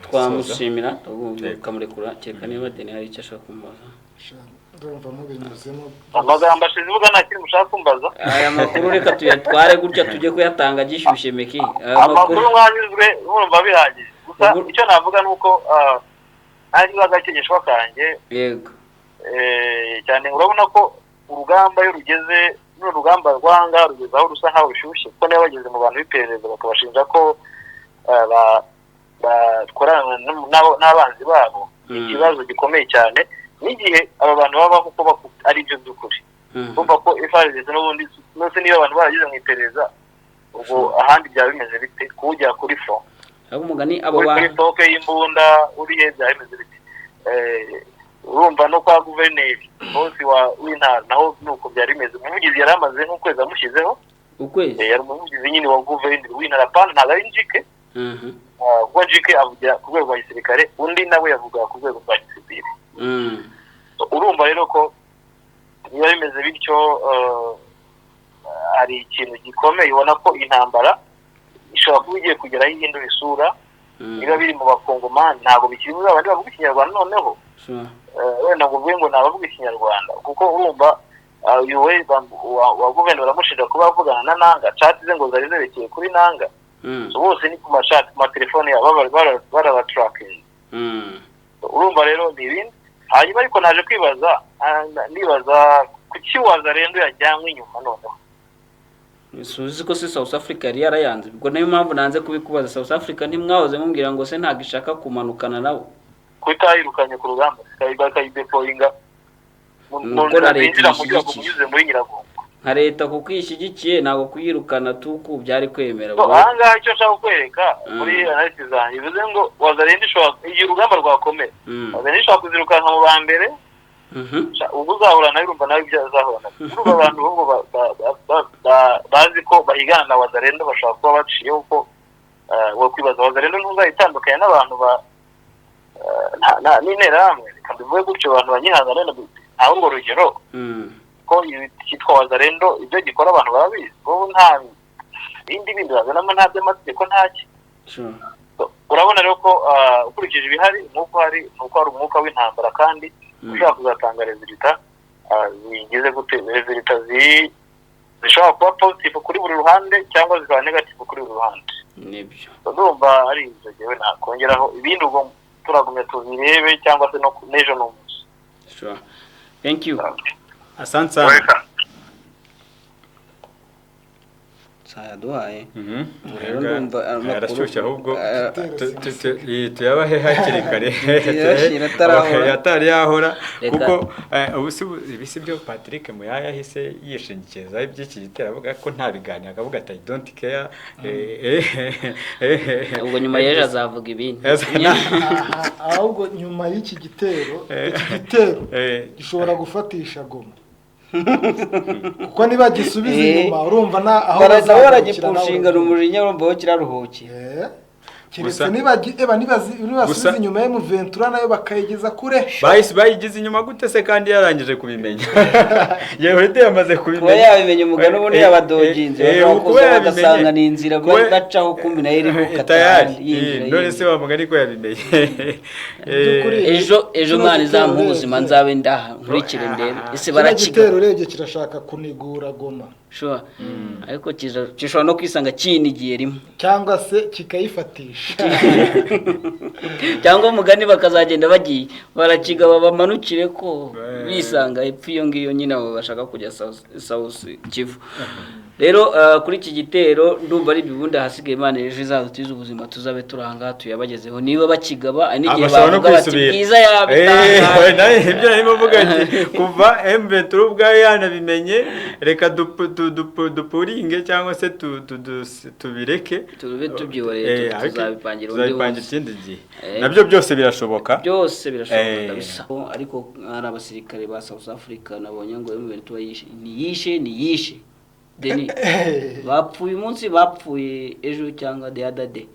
Twamushimira tukamurekura, kereka niba Deni hari icyo ashaka kumubaza. Ndumva mubinyuzemo. Amagambo ashize ivuga, nta kindi mushaka kumbaza? Aya makuru reka tuyatware gutya, tujye kuyatanga gishyushye meki. Aya Amakuru mwanyuzwe, murumva bihagije. Gusa icyo navuga ni uko ari agakegeshwa kanjye. Cyane urabona ko urugamba iyo rugeze, runo rugamba rwanga rugeze aho rusa nkaho rushyushye, kuko niba bageze mu bantu b'iperereza bakabashinja ko bakorana n'abanzi babo, ni ikibazo gikomeye cyane n'igihe aba bantu baba kuko ari byo by'ukuri. Urumva ko FARDC n'ubundi nose niba abantu barageze mu iperereza, ubwo ahandi byaba bimeze bite kuwujya kuri front? Ahubwo umugani abo Uri kuri bantu stock y'imbunda uriye, byaba bimeze bite? Urumva no kwa guverineri bosi wa w'intara naho nuko byari bimeze. Umuvugizi yari amaze nk'ukwezi amushyizeho. Ukwezi. Yari umuvugizi nyine wa guverineri w'intara, pana ntabwo ari Njike. Kuko Njike avugira ku rwego rwa gisirikare, undi nawe yavuga ku rwego rwa gisivili. Urumva rero ko niba bimeze bityo, hari ikintu gikomeye, ubona ko intambara ishobora kuba igiye kugera aho ihindura isura. Niba biri mu Bakongomani, ntabwo bikiri muri abandi bavuga Ikinyarwanda noneho. Wenda ngo uvuge ngo ni abavuga Ikinyarwanda, kuko urumva uyu we wa guverinoma baramushinja kuba avugana na Nanga, chat ze ngo zari zerekeye kuri Nanga. So bose ni ku ma chat, ku matelefone yabo barabatarakinze. Urumva rero ni ibindi. Hanyuma ariko naje kwibaza, nibaza kuki Wazalendo yajyanywe inyuma noneho. Suzi ko se South Africa yari yarayanze? Ubwo niyo mpamvu nanze kubikubaza. South Africa ntimwahoze mubwira ngo se ntabwo ishaka kumanukana nabo? Kutayirukanye ku rugamba, bakayideployinga mu Nuko nzira na leta zinjira mu gihugu ishyigikiye. unyuze muri Nyiragongo. Nka leta kuko iyishyigikiye, ntabwo kuyirukana tuku byari kwemera. So, aha ngaha icyo nshaka kukwereka muri analysis zanjye, bivuze ngo Wazalendo ishobora, igihe urugamba rwakomeye, Wazalendo ishobora kuzirukanka mu ba mbere. Ubwo uzahura nawe, urumva nawe ibyo azahura nabyo. Urumva abantu bo bazi ko bahigana na Wazalendo bashobora kuba baciyeho, kuko wo kwibaza Wazalendo ntuzayitandukanya n'abantu ba n'Interahamwe, reka mbivuge gutyo abantu banyihangane, ntawe urwo rugero ko cyitwa Wazalendo ibyo gikora abantu barabizi, bo nta bindi bindi bazanamo, nta by'amategeko, ntaki. Urabona rero ko ukurikije ibihari, umwuka uhari ni uko hari umwuka w'intambara, kandi ushobora kuzatanga résultat zigize gute, résultat zishobora kuba positive kuri buri ruhande cyangwa zikaba negative kuri buri ruhande. Nibyo. Ndumva ari ibyo jyewe nakongeraho, ibindi ubwo turagumya tubirebe cyangwa se no n'ejo ni umunsi. Sure, thank you. Asante sana. Welcome. Sayaduhaye. Ubu rero ndumva amakuru Arashyushye ahubwo. Igitero Tuyabahe hakiri kare. Tuyashyira atarahora. Atari yahora. Reka. Kuko ubu si ibi si byo Patrick Muyaya yahise yishingikiriza iby'iki gitero, avuga ko nta biganiro, akavuga ati "I don't care." Ubwo nyuma y'ejo azavuga ibindi. Aha, ahubwo nyuma y'iki gitero, iki gitero gishobora gufatisha Goma, kuko niba gisubiza inyuma, urumva na aho baraza bazagarukira nawe baragipushinga urabyumva. Umujinya urumva wo kiraruhukiye. Keretse Gusa- niba eba nibasubiza Gusa- inyuma ya M23 nayo bakayigeza kure. Bahise bayigize inyuma gute se kandi yarangije kubimenya? Yewe yamaze Kuba kubimenya. yabimenya, umugani ubundi yabadoginze, bashobora kuba kuza yabimenye. bagasanga ni inzira bacaho, kumbi nayo iri gukata Tayari. ahandi, yinjira, None se yinjira. wa mugani ko yabimenye? By'ukuri, Ejo ejo kino Imana gitero izampa ubuzima, nzabe ndaha nkurikire ndebe ese kino barakiga. gitero urebye kirashaka kunigura Goma. Sure. Ariko gishobora no kwisanga kinigiye rimwe. Cyangwa se kikayifatisha. Cyangwa umugani bakazagenda bagiye barakigaba, bamanukire ko bisanga hepfo iyo ngiyo nyine, abo bashaka kujya South Kivu. Rero kuri iki gitero ndumva ari ibibundi, ahasigaye Imana ejo izadutize ubuzima tuzabe turanga tuyabagezeho niba bakigaba, hari n'igihe Bashobora no bavuga bati kwisubira. Bwiza yabitangaje. Nawe ibyo narimo mvuga ati kuva M23 ubwayo yanabimenye, reka dupuringe cyangwa se tubireke, Tube tubyihoreye, ariko tuzabipangira undi tuzabipangira munsi. ikindi gihe. Nabyo byose birashoboka. Byose birashoboka kabisa. Ariko hari abasirikare ba South Africa nabonye ngo M23 yishe, ni yishe ni yishe Deni bapfuye umunsi, bapfuye ejo cyangwa the other day.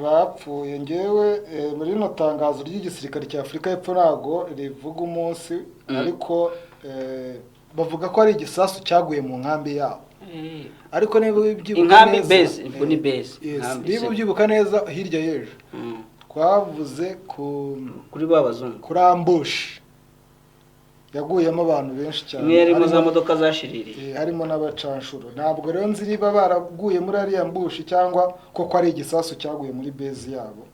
Bapfuye ngewe muri rino tangazo ry'igisirikare cya Afurika y'Epfo ntabwo rivuga umunsi, ariko bavuga ko ari igisasu cyaguye mu nkambi yabo. Ariko niba ubyibuka Inkambi neza, base, ubwo ni base. Yes, Inkambi niba se. ubyibuka neza, hirya y'ejo twavuze ku Kuri ba bazungu. Kuri ambush yaguyemo abantu benshi cyane, Imwe yarimo za modoka zashiririye. Harimo n'abacanshuro. Ntabwo rero nzi niba baraguye muri ariya ambush cyangwa koko ari igisasu cyaguye muri base yabo.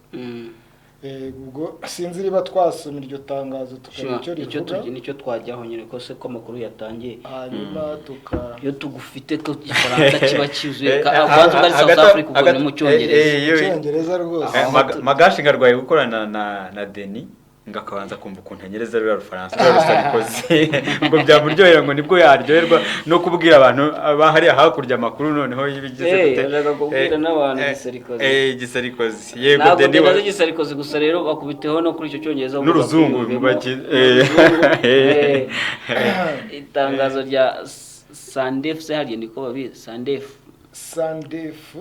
Ubwo sinzi niba twasoma iryo tangazo tukareba icyo Icyo rivuga. Nicyo twajyaho nyine, ko se ko amakuru yatangiye. Hanyuma tuka Iyo tugufite ko igifaransa kiba cyuzuye, kwanza ubwo ari South Africa, ubwo ni mu cyongereza. Icyongereza rwose. Magashi ngarwaye gukorana na Deni, ngo akabanza kumva ukuntu anyereza ruriya rufaransa, ruriya rusarikozi, ngo byamuryohera, ngo nibwo yaryoherwa no kubwira abantu bahariya hakurya amakuru noneho y'ibigize gute. Ashaka kubwira n'abantu igisarikozi. Igisarikozi, yego. Ntabwo Deni nazo igisarikozi gusa, rero bakubiteho no kuri icyo cyongereza N'uruzungu. bakwiyumvemo. N'uruzungu. Itangazo rya SANDF se hariya niko babizi, SANDF? SANDF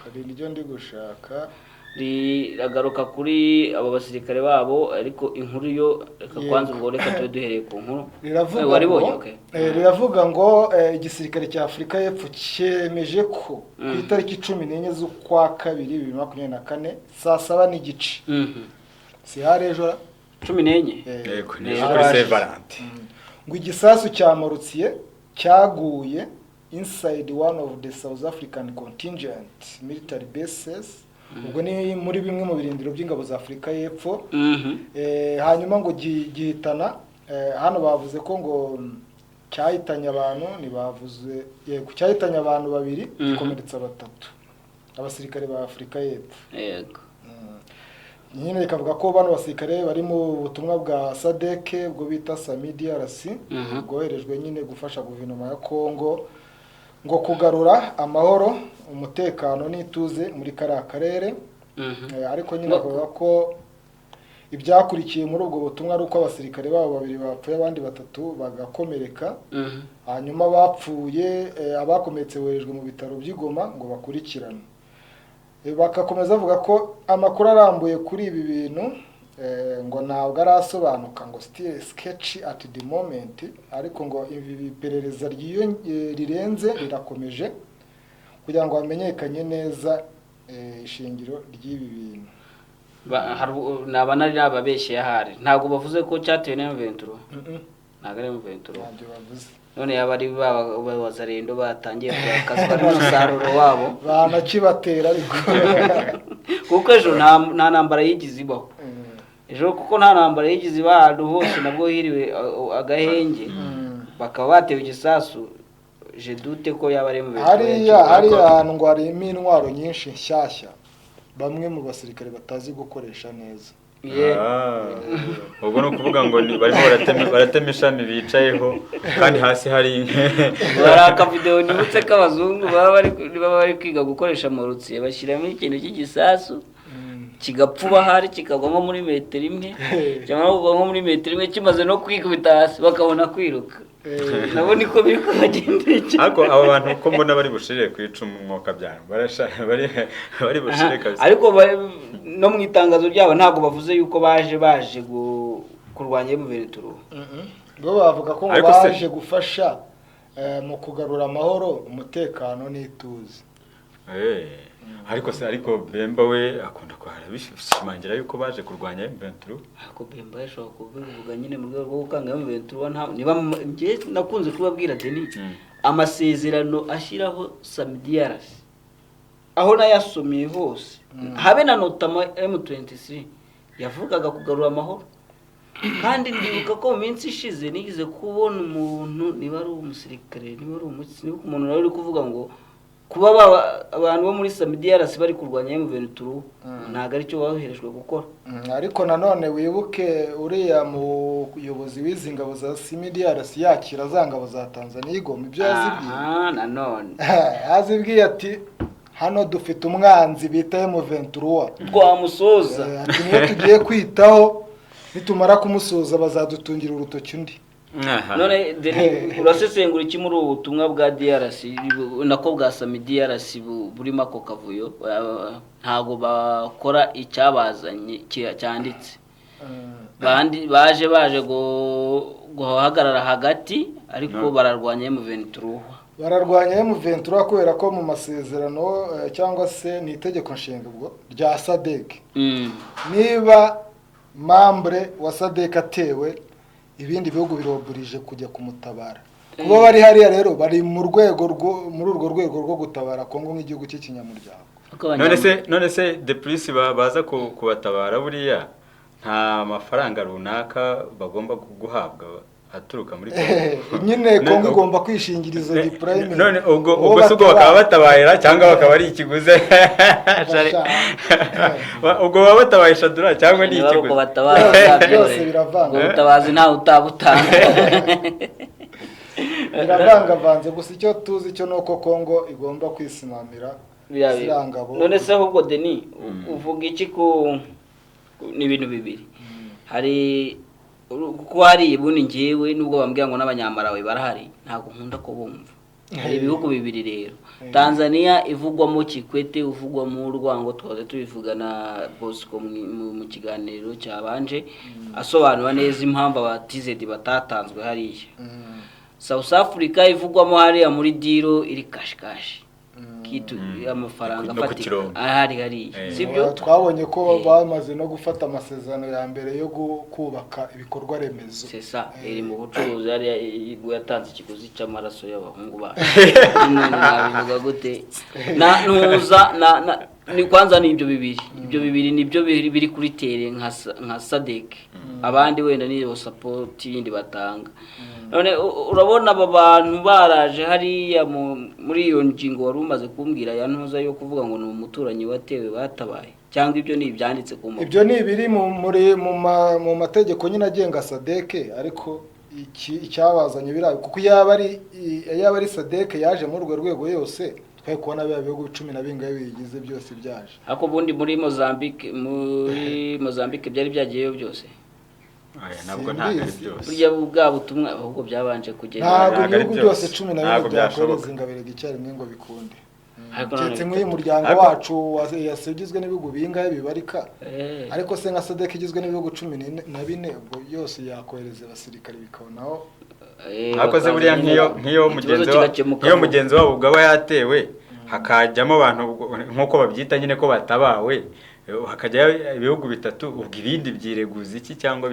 hari iryo ndi gushaka. Riragaruka kuri abo basirikare babo, ariko inkuru yo reka kwanza ubwo reka tube duhereye ku nkuru. Riravuga Waribonye? ngo Okay. Riravuga ngo igisirikare cya Afurika y'Epfo cyemeje ko ku itariki 14 z'ukwa kabiri 2024 saa 7:30, si hari ejo ra? 14. Yego, ni ejo kuri Saint Valentin. Ngo igisasu cya mortier cyaguye inside one of the South African contingent military bases, ubwo ni muri bimwe mu birindiro by'ingabo za Afurika y'Epfo. Hanyuma ngo gihitana, hano bavuze ko ngo cyahitanye abantu, ntibavuze, yego, cyahitanye abantu babiri, gikomeretsa batatu, abasirikare ba Afurika y'Epfo. Nyine rikavuga ko bano basirikare bari mu butumwa bwa SADC, bwo bita SAMIDRC, bwoherejwe nyine gufasha guverinoma ya Congo ngo kugarura amahoro, umutekano n'ituze muri kariya karere. Ariko nyine bavuga ko ibyakurikiye muri ubwo butumwa ari uko abasirikare babo babiri bapfuye, abandi batatu bagakomereka. Hanyuma bapfuye, abakomeretse boherejwe mu bitaro by'i Goma ngo bakurikirane. Bagakomeza bavuga ko amakuru arambuye kuri ibi bintu ngo ntabwo arasobanuka, ngo still sketchy at the moment, ariko ngo ibi iperereza rirenze rirakomeje kugira ngo hamenyekanye neza ishingiro ry'ibi bintu. Naba nari nababeshye ahari, ntabwo bavuze ko cyatewe na M23. Ntabwo ari M23. Ntabyo bavuze. None yaba ari ba bazarendo batangiye kurakazwa n'umusaruro wabo. Banakibatera ariko. Kuko ejo nta ntambara yigize ibaho. Ejo kuko nta ntambara yigize iba ahantu hose, nabwo hiriwe agahenge, bakaba batewe igisasu, je doute ko yaba ari M23. Hariya hantu ngo harimo intwaro nyinshi nshyashya bamwe mu basirikare batazi gukoresha neza. Ah, ubwo ni ukuvuga ngo barimo baratema ishami bicayeho kandi hasi hari Hari akavidewo nibutse k'abazungu baba bari kwiga gukoresha mortier, bashyiramo ikintu cy'igisasu kigapfuba ahari kikagwa nko muri metero imwe, cyangwa kugwa nko muri metero imwe kimaze no kwikubita hasi bakabona kwiruka. Nabo niko biri kubagendekera. Ariko aba bantu ko mbona bari bushirire ku icumu, umwuka byaro bari bushire kabisa. Ariko no mu itangazo ryabo ntabwo bavuze yuko baje kurwanya M23. Bo bavuga ko ngo Ariko baje gufasha mu kugarura amahoro, umutekano n'ituze. Ariko se, ariko Bemba we akunda kuhara bishimangira yuko baje kurwanya M23. Ariko Bemba yashobora kubivuga nyine mu rwego rwo gukanga M23. Niba njye nakunze kubabwira Denis, amasezerano ashyiraho SAMIDRC, aho nayasomye hose, habe na notamment M23 yavugaga kugarura amahoro. Kandi ndibuka ko mu minsi ishize nigeze kubona umuntu, niba ari umusirikare, niba ari umuntu nawe uri kuvuga ngo kuba abantu bo muri SAMIDRC bari kurwanya M23 ntago aricyo boherejwe gukora. Ariko nanone wibuke uriya muyobozi w'izi ngabo za SAMIDRC yakira za ngabo za Tanzania igoma ibyo yazibwiye. Nanone yazibwiye ati hano dufite umwanzi bita M23 twamusoza, ati niyo tugiye kwitaho, nitumara kumusoza bazadutungira urutoki undi. None Denis, urasesengura iki muri ubu butumwa bwa DRC nako bwa SAMIDRC burimo ako kavuyo? Ntago bakora icyabazanye cyanditse, bandi baje guhagarara hagati, ariko bararwanya M23. Bararwanya M23 kubera ko mu masezerano cyangwa se ni itegeko nshinga ubwo rya SADC, niba membre wa SADC atewe, ibindi bihugu biroburije kujya kumutabara. Kuba bari hariya rero bari mu rwego muri urwo rwego rwo gutabara Kongo nk'igihugu cy'ikinyamuryango. None se de plus baza kubatabara buriya nta mafaranga runaka bagomba guhabwa aturuka muri Kongo? Nyine Kongo igomba kwishingiriza deployment. None ubwo se ubwo bakaba batabayera cyangwa bakaba ari ikiguze? Ubwo baba batabaye Shadura cyangwa ni ikiguze? Byose biravanga. Ubutabazi nta utabutanga. Biravangavanze, gusa icyo tuzi cyo nuko Kongo igomba kwisimamira zirangabo. None se ahubwo Denis, uvuga iki ku ni ibintu bibiri? Hari kuko hari ubundi ngewe nubwo bambwira ngo n'abanyamarawe barahari, ntabwo nkunda ko bumva. Hari ibihugu bibiri rero, Tanzania ivugwamo Kikwete, uvugwamo urwango, twaze tubivuga na Bosco mu kiganiro cyabanje, asobanura neza impamvu aba TZ batatanzwe hariya. South Africa ivugwamo hariya muri diro iri kashikashi kitu amafaranga afatika ahari hariya, sibyo? Twabonye ko bamaze no gufata amasezerano ya mbere yo kubaka ibikorwa remezo. C'est ça, iri mu bucuruzi hariya yatanze ikiguzi cy'amaraso y'abahungu bacu. Nabivuga gute? Na nuza na ni kwanza ni ibyo bibiri. Ibyo bibiri nibyo biri kuri tere nka SADC. Abandi wenda ni support yindi batanga. None urabona aba bantu baraje hariya muri iyo ngingo wari umaze kumbwira ya ntuza yo kuvuga ngo ni umuturanyi watewe batabaye, cyangwa ibyo ni ibyanditse ku mpapuro? Ibyo ni ibiri mu mategeko nyine agenga SADC, ariko icyabazanye birabe kuko yaba ari SADC yaje muri urwo rwego yose, twaye kubona biba bihugu 10 na bingahe bigize byose byaje. Ariko ubundi muri Mozambique byari byagiyeyo byose. Nabwo ntabwo ari byose. Burya bwa butumwa ahubwo byabanje kugenda. Ntabwo ibihugu byose 12 byakohereza ingabire icyarimwe ngo bikunde. Keretse nk'uyu muryango wacu yasugizwe n'ibihugu bingahe bibarika, ariko se nka SADC igizwe n'ibihugu 14, ubwo yose yakohereza abasirikare bikabonaho. Akoze buriya nk'iyo mugenzi wabo ubwo aba yatewe, hakajyamo abantu nk'uko babyita nyine ko batabawe, hakajya ibihugu bitatu, ubwo ibindi byireguza iki cyangwa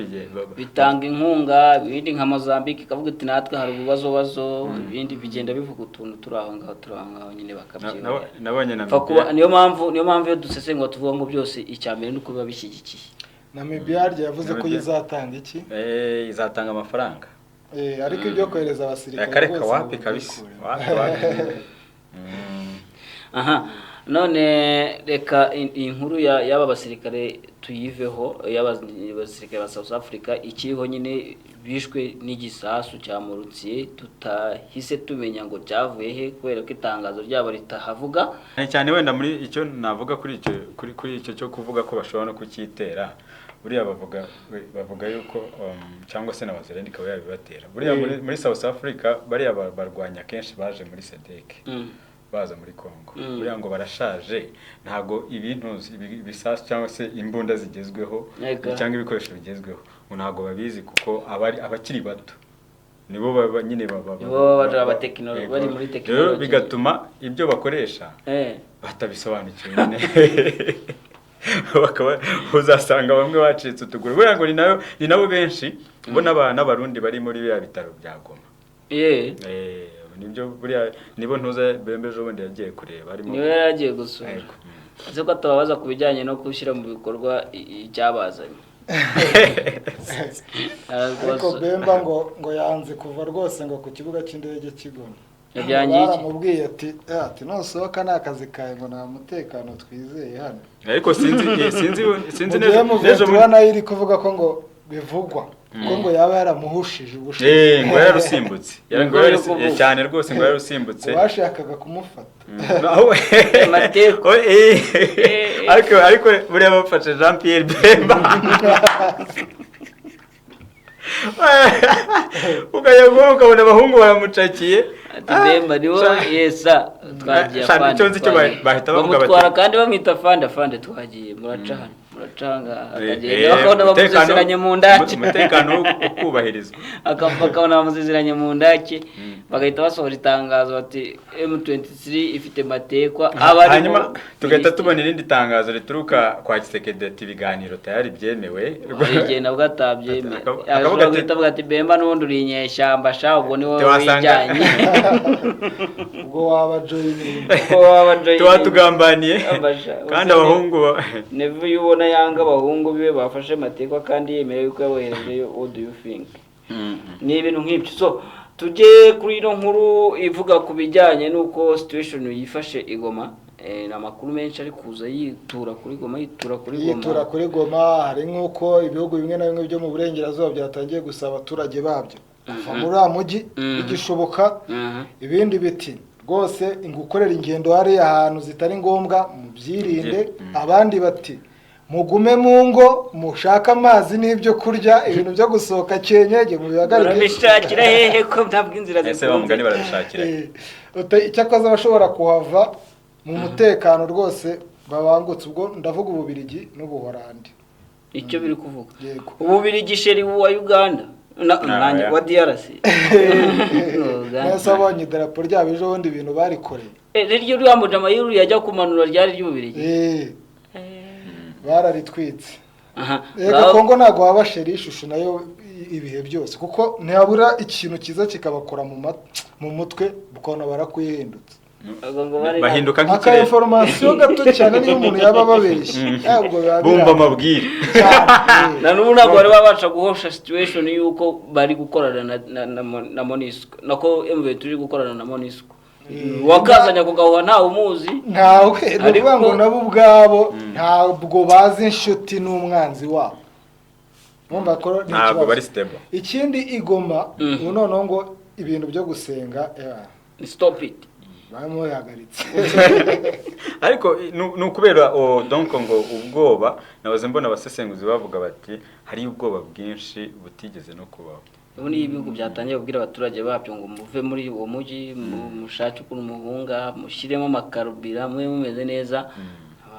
bitanga inkunga, ibindi nka Mozambique ikavuga iti natwe hari ububazo, ibindi bigenda bivuga utuntu turi aho ngaho nyine bakabyibona. Nabonye na niyo mpamvu iyo dusesengura tuvuga ngo byose icya mbere nuko biba bishyigikiye. Namibia yavuze ko izatanga iki? Izatanga amafaranga. Ariko ibyo kohereza abasirikare rwose wapi kabisa. Aha, none reka inkuru y'aba basirikare tuyiveho, y'aba basirikare ba South Africa ikiriho nyine bishwe n'igisasu cya Morutsiye, tutahise tumenya ngo cyavuye he kubera ko itangazo ryabo ritahavuga. Cyane wenda muri icyo navuga kuri icyo kuri icyo cyo kuvuga ko bashobora no kucyitera, buriya bavuga yuko cyangwa se n'abazerende ikaba yabibatera. Buriya muri South Africa bariya barwanya kenshi baje muri SADC. Baza muri Kongo. Buriya ngo barashaje, ntago ibintu ibisasu cyangwa se imbunda zigezweho cyangwa ibikoresho bigezweho ngo ntago babizi kuko abari abakiri bato nibo baba nyine baba bari muri technology, bigatuma ibyo bakoresha batabisobanukiwe nyine. Bakaba uzasanga bamwe bacitse utuguru. Buriya ngo ni nabo benshi mbona n'abarundi bari muri bya bitaro bya Goma. Nibyo buriya nibo ntuza bembeje ubundi yagiye kureba arimo niwe yaragiye gusura. Aze ko atababaza kubijyanye no gushyira mu bikorwa icyabazanye. Ariko Bemba ngo yanze kuva rwose ngo ku kibuga cy'indege cy'Igoma. Yabyangiye iki? Baramubwiye ati nusohoka ni akazi kawe, ngo nta mutekano twizeye hano. Ariko sinzi sinzi sinzi Mu gihe neza M23 nayo iri kuvuga ko ngo bivugwa ko ngo yaba yaramuhushije ubushize. Ngo yararusimbutse. Ngo Cyane rwose ngo yararusimbutse. Ngo bashakaga kumufata. Mateko. Ariko buriya bafashe Jean Pierre Bemba ukajya kubona ukabona abahungu baramucakiye. Ati Bemba ni wowe yesa twagiye afande. Icyo nzi cyo bahita bavuga bati bamutwara kandi bamwita afande, afande twagiye muraca hano muraca ngaha, akagenda bakabona bamuziziranye mu ndake. Umutekano ukubahirizwa. Bakabona bamuziziranye mu ndake, bagahita basohora itangazo bati M23 ifite matekwa. Hanyuma tugahita tubona irindi tangazo rituruka kwa Tshisekedi ati ibiganiro tayari byemewe. Igihe nabwo atabyemera ashobora guhita avuga ati Bemba n'ubundi uri inyeshyamba sha, ubwo ni wowe wijyanye, ubwo waba joyiningi, tuba tugambaniye kandi abahungu never iyo ubona yanga abahungu biwe bafashe matekwa kandi yemerewe yuko yaboherejeyo. What do you think? Ni ibintu nk'ibyo. So tujye kuri ino nkuru ivuga ku bijyanye n'uko situation yifashe i Goma. Ni amakuru menshi ari kuza yitura kuri Goma, yitura kuri Goma, yitura kuri Goma. Hari nk'uko ibihugu bimwe na bimwe byo mu burengerazuba byatangiye gusaba abaturage babyo kuva muri uriya mujyi bigishoboka, ibindi biti rwose gukorera ingendo hariya ahantu zitari ngombwa mubyirinde, abandi bati mugume mu ngo mushake amazi n'ibyo kurya, ibintu byo gusohoka cyenyege mubihagarike. Barabishakira hehe ko ntabwo inzira zifunze? Ese barabishakira Icyakoze abashobora kuhava mu mutekano rwose babangutse, ubwo ndavuga Ububiligi n'Ubuholandi. Icyo biri kuvuga Ububiligi sheri wa Uganda nanjye wa DRC. Nese abonye idarapo ryabo ejo bundi ibintu barikoreye. Riryo rya Mujama yajya kumanura ryari ry'Ububiligi. Bararitwitse. Ego Kongo ntago waba sheri ishusho nayo ibihe byose, kuko ntihabura ikintu cyiza kikabakora mu mutwe ukabona barakwihindutse. Bahinduka nk'ikirere. Aka information gato cyane niyo umuntu yaba ababeshye. Bumva amabwire. Na n'ubu ntabwo bari babasha guhosha situation yuko bari gukorana na MONUSCO, nako M23 iri gukorana na MONUSCO. Wakazanya kugahuha ntawe umuzi. Ntawe, ni ukuvuga ngo nabo ubwabo ntabwo bazi inshuti n'umwanzi wabo. Mwumva ko ntabwo bari stable. Ikindi igoma ubu noneho ngo ibintu byo gusenga stop it. Bamuhagaritse. Ariko ni ukubera donc ngo ubwoba, nabaze mbona abasesenguzi bavuga bati hari ubwoba bwinshi butigeze no kubaho. Ubu ni ibihugu byatangiye kubwira abaturage babyo ngo muve muri uwo mujyi, mushake ukuntu muhunga, mushyiremo amakarubira mwe mumeze neza.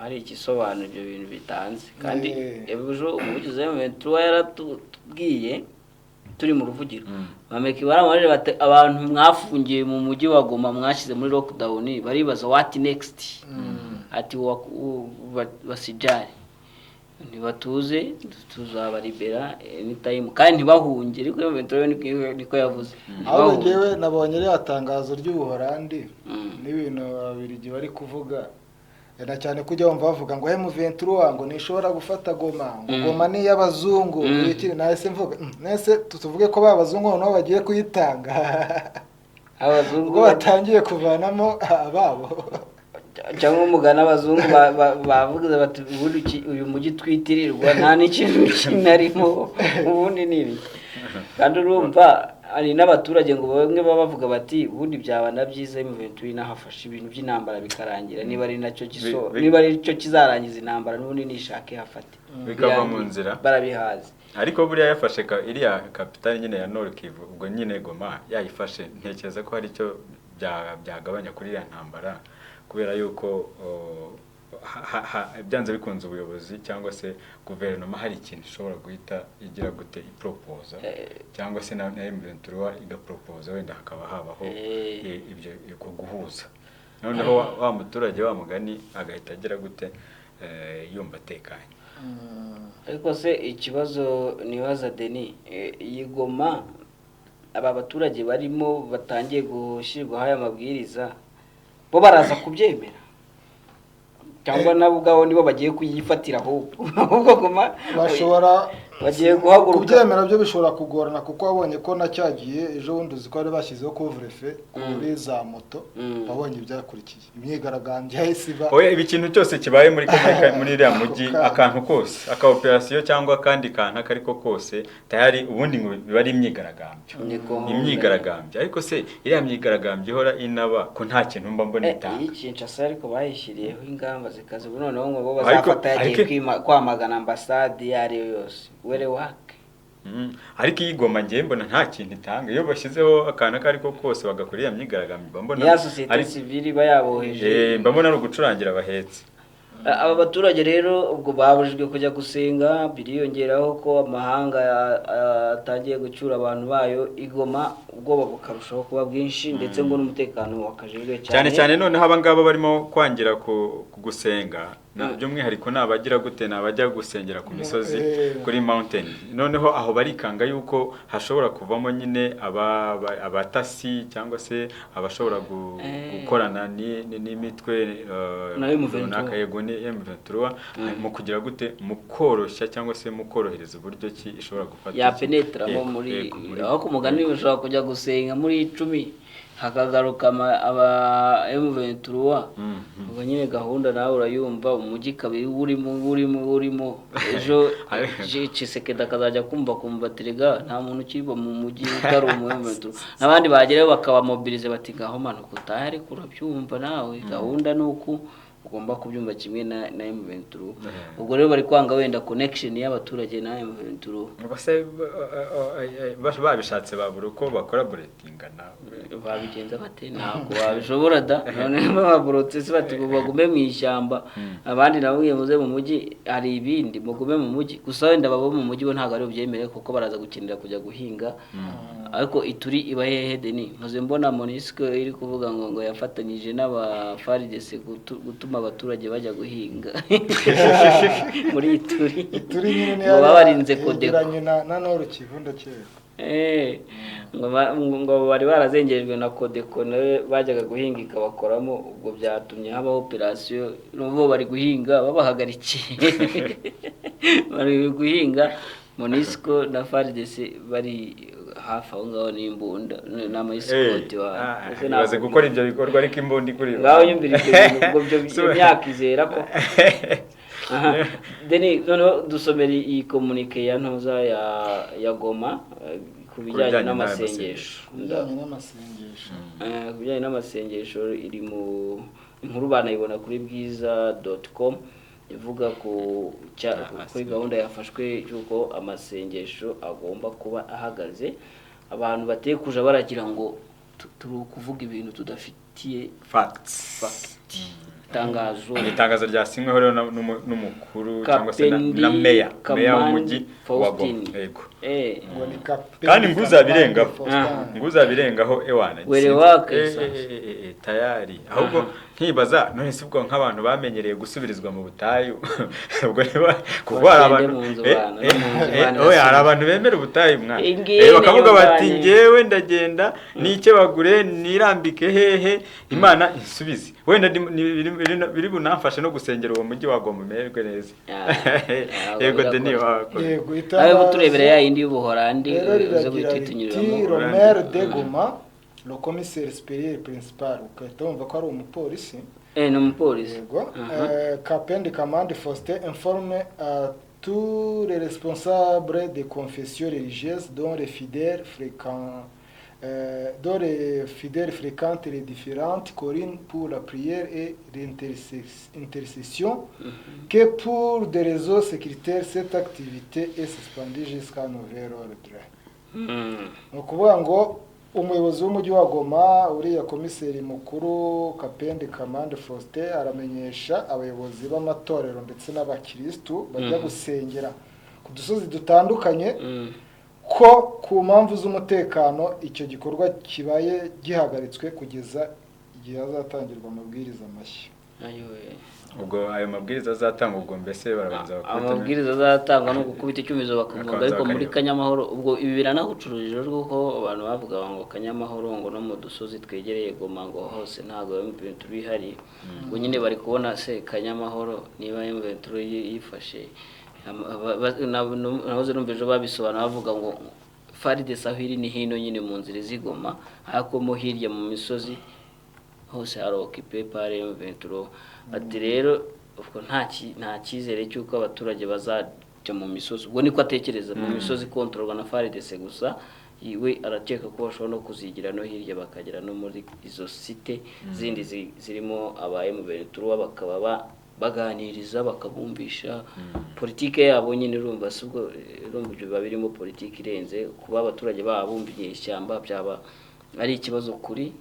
Hari igisobanuro ibyo bintu bitanze. Kandi ejo umuvugizi wa M23 yaratubwiye turi mu ruvugiro, bameki baramubajije bati abantu mwafungiye mu mujyi wa Goma mwashyize muri lockdown baribaza what next, ati basijari ntibatuze tuzabaribera anytime kandi ntibahunge. Ariko M23 niko yavuze. Aho ngewe nabonye rya tangazo ry'Ubuholandi n'ibintu Ababiligi bari kuvuga na cyane kujya wumva bavuga ngo M23 ngo nishobora gufata Goma, ngo Goma ni y'abazungu. Iki nahise mvuga nese tuvuge ko babazungu noneho bagiye kuyitanga. Abazungu batangiye kuvanamo ababo cyangwa umugana abazungu bavuze bati ubundi uyu mujyi twitirirwa nta n'ikintu kinarimo ubundi ni ibi. Kandi urumva ari n'abaturage ngo bamwe baba bavuga bati ubundi byaba na byiza M23 nahafashe ibintu by'intambara bikarangira, niba ari nacyo giso, niba ari cyo kizarangiza intambara n'ubundi nishake hafate bikava mu nzira barabihaze. Ariko buriya yafashe iriya kapitali nyine ya Nord Kivu, ubwo nyine Goma yayifashe, ntekereza ko hari icyo byagabanya kuri iriya ntambara, kubera yuko byanze bikunze ubuyobozi cyangwa se guverinoma hari ikintu ishobora guhita igira gute ipropoza, cyangwa se na M23 igapropoza, wenda hakaba habaho ibyo guhuza, noneho wa muturage wa mugani agahita agira gute yumva atekanye. Ariko se ikibazo nibaza Denis, iyi Goma aba baturage barimo batangiye gushyirwaho aya mabwiriza bo baraza kubyemera? Cyangwa nabo ubwabo nibo bagiye kuyifatira, ahubwo Goma bashobora bagiye guhaguruka. Kubyemera byo bishobora kugorana, kuko wabonye ko na cyagiye ejo bundi, uzi ko bari bashyizeho couvre-feu kuri za moto. Wabonye ibyakurikiye, imyigaragambyo yahise iba. Oya, ibi kintu cyose kibaye muri iriya mujyi, akantu kose, aka operation cyangwa akandi kantu ako ariko kose, tayari ubundi ngo biba ari imyigaragambyo. Niko. Imyigaragambyo, ariko se iriya myigaragambyo ihora inaba ko nta kintu mba mbona itanga? Iyi Kinshasa ariko bayishyiriyeho ingamba zikaze. Ubu noneho ngo bo bazafata yagiye kwamagana ambasade iyo ari yo yose were wake. Ariko iyi Goma ngiye mbona nta kintu itanga. Iyo bashyizeho akantu ako ariko kose bagakora iriya myigaragambyo, mba mbona ya sosiyete sivile iba yaboheje. Mba mbona ari ugucurangira abahetse. Aba baturage rero ubwo babujijwe kujya gusenga, biriyongeraho ko amahanga atangiye gucyura abantu bayo igoma, ubwoba bukarushaho kuba bwinshi, ndetse ngo n'umutekano wakajijwe cyane cyane. Cyane noneho abangaba barimo kwangira ku gusenga, by'umwihariko ni abagira gute, ni abajya gusengera ku misozi, kuri mountain. Noneho aho barikanga yuko hashobora kuvamo nyine abatasi cyangwa se abashobora gukorana n'imitwe Na M23. runaka, yego, ni M23, mu kugira gute, mu koroshya cyangwa se mu korohereza uburyo ki ishobora gufata Yapenetramo Yego, muri yego, aho ku mugani bashobora kujya gusenga muri 10, hakagaruka aba M23. Ubwo nyine gahunda nawe urayumva, umujyi kabiri urimo urimo urimo ejo Tshisekedi akazajya kumva terega nta muntu ukiba mu mujyi utari umu M23, n'abandi bagerayo bakabamobilize bati ngaho manuka utahe. Ariko urabyumva nawe, gahunda ni uku ugomba kubyumva kimwe na M23. Ubwo rero bari kwanga wenda connection y'abaturage na M23. Base babishatse babura uko bakora buretinga nawe. Babigenza bate? Ntabwo babishobora da. None baborotse se bati ngo bagume mu ishyamba, abandi nabo muze mu mujyi, hari ibindi mugume mu mujyi gusa. Wenda babo mu mujyi bo ntabwo ari bubyemere, kuko baraza gukenera kujya guhinga. Ariko Ituri iba hehe deni? Muze mbona MONUSCO iri kuvuga ngo yafatanyije n'aba FARDC gutuma abaturage bajya guhinga muri Ituri. Ituri nyine Ngo babarinze Kodeko. Yegeranye na Nord Kivu, ndakeka. Ngo bari barazengerejwe na Kodeko, nawe bajyaga guhinga ikabakoramo. Ubwo byatumye habaho operation, n'ubu bari guhinga babahagarikiye, bari guhinga MONUSCO na FARDC bari hafi aho ngaho n'imbunda n'amayisikoti. Ibaze gukora ibyo bikorwa ariko imbunda ikuri. Ngaho nyumvira ibyo bintu, ubwo byo imyaka izera ko. Aha, Deni, noneho dusomera iyi communiqué ya ntoza ya Goma, ku bijyanye bijyanye n'amasengesho. Ku bijyanye n'amasengesho. Ku bijyanye n'amasengesho, iri mu inkuru banayibona kuri bwiza.com, ivuga kuri gahunda yafashwe y'uko amasengesho agomba kuba ahagaze, abantu bateye kuja baragira ngo turi kuvuga ibintu tudafitiye facts. Fact. Itangazo. Ni itangazo ryasinyweho rero n'umukuru cyangwa se Kapendi na meya Kamani w'umujyi wa Goma. Faustin. Yego. Ngo ni Kapiteni Kandi nguzabirengaho. Faustin. Nguzabirengaho ewana. Were wake sasa. Tayari ahubwo nkibaza none se ubwo nk'abantu bamenyereye gusubirizwa mu butayu, ubwo niba kuko hari Bagende abantu mu nzu bana, no mu nzu bana oya, hari irasubiza. abantu bemera ubutayu mwana. Ingiyi Bakavuga niyo bati banye. ngewe ndagenda nikebagure nirambike hehe, Imana insubize, wenda biri bunamfashe no gusengera uwo mujyi wa Goma umererwe neza. Yego, Deni, wakora. Yego. Abe Itangazo turebera ya yindi y'Ubuholandi, rero uze riragira guhita riti utunyuriramo. le maire de Goma, le commissaire supérieur principal, ugahita wumva ko ari umupolisi. Ni umupolisi. Yego. Kapende Kamande Faustin informe à tous les responsables des confessions religieuses dont les fidèles fréquentent les différentes collines pour la prière et l'intercession que pour des raisons sécuritaires, cette activité est suspendue jusqu'à nouvel ordre. Ni ukuvuga ngo umuyobozi w'umujyi wa Goma, uriya komiseri mukuru Kapende Kamande Faustin, aramenyesha abayobozi b'amatorero ndetse n'abakirisitu bajya gusengera ku dusozi dutandukanye ko ku mpamvu z'umutekano icyo gikorwa kibaye gihagaritswe kugeza igihe hazatangirwa amabwiriza mashya. Ayowe. Ubwo ayo mabwiriza azatangwa, ubwo mbese barabanza bakubita Amabwiriza azatangwa no gukubita icyumizo bakavuga, Bakabanza ariko muri bakareba. Kanyamahoro ubwo ibi biranahucuruje kuko abantu bavuga ngo Kanyamahoro, ngo no mu dusozi twegereye Goma, ngo hose ntabwo M23 ihari. Ubwo nyine bari kubona se Kanyamahoro niba M23 yifashe nahoze numva ejo babisobanura bavuga ngo FARDC aho iri ni hino nyine mu nzira izigoma, ariko mo hirya mu misozi hose hari occupé par M23. Ati rero ubwo nta cyizere cy'uko abaturage bazajya mu misozi, ubwo niko atekereza, mu misozi ikontororwa na FARDC gusa. We arakeka ko bashobora no kuzigira no hirya, bakagera no muri izo site zindi zirimo aba M23, bakaba baganiriza, bakabumvisha politike yabo nyine. Urumva si ubwo, urumva ibyo biba birimo politike irenze kuba abaturage baba bumva inyeshyamba, byaba ari ikibazo kuri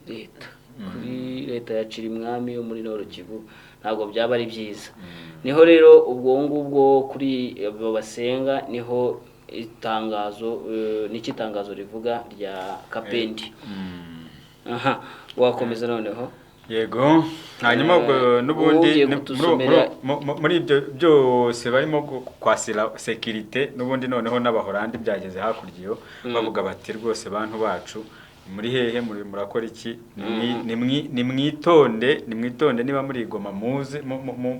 leta ya Cirimwami yo muri Nord Kivu, ntabwo byaba ari byiza. Niho rero ubwo ngubwo kuri abo basenga, niho itangazo, n'iki itangazo rivuga rya Kapendi. Aha wakomeza noneho. Yego, hanyuma ubwo n'ubundi ugiye kutusomera. Muri ibyo byose barimo kwasira sécurité, n'ubundi noneho n'Abahorandi byageze hakurya iyo, bavuga bati: "Rwose bantu bacu, muri hehe, muri murakora iki? Nimwitonde, nimwitonde, niba muri Goma muze,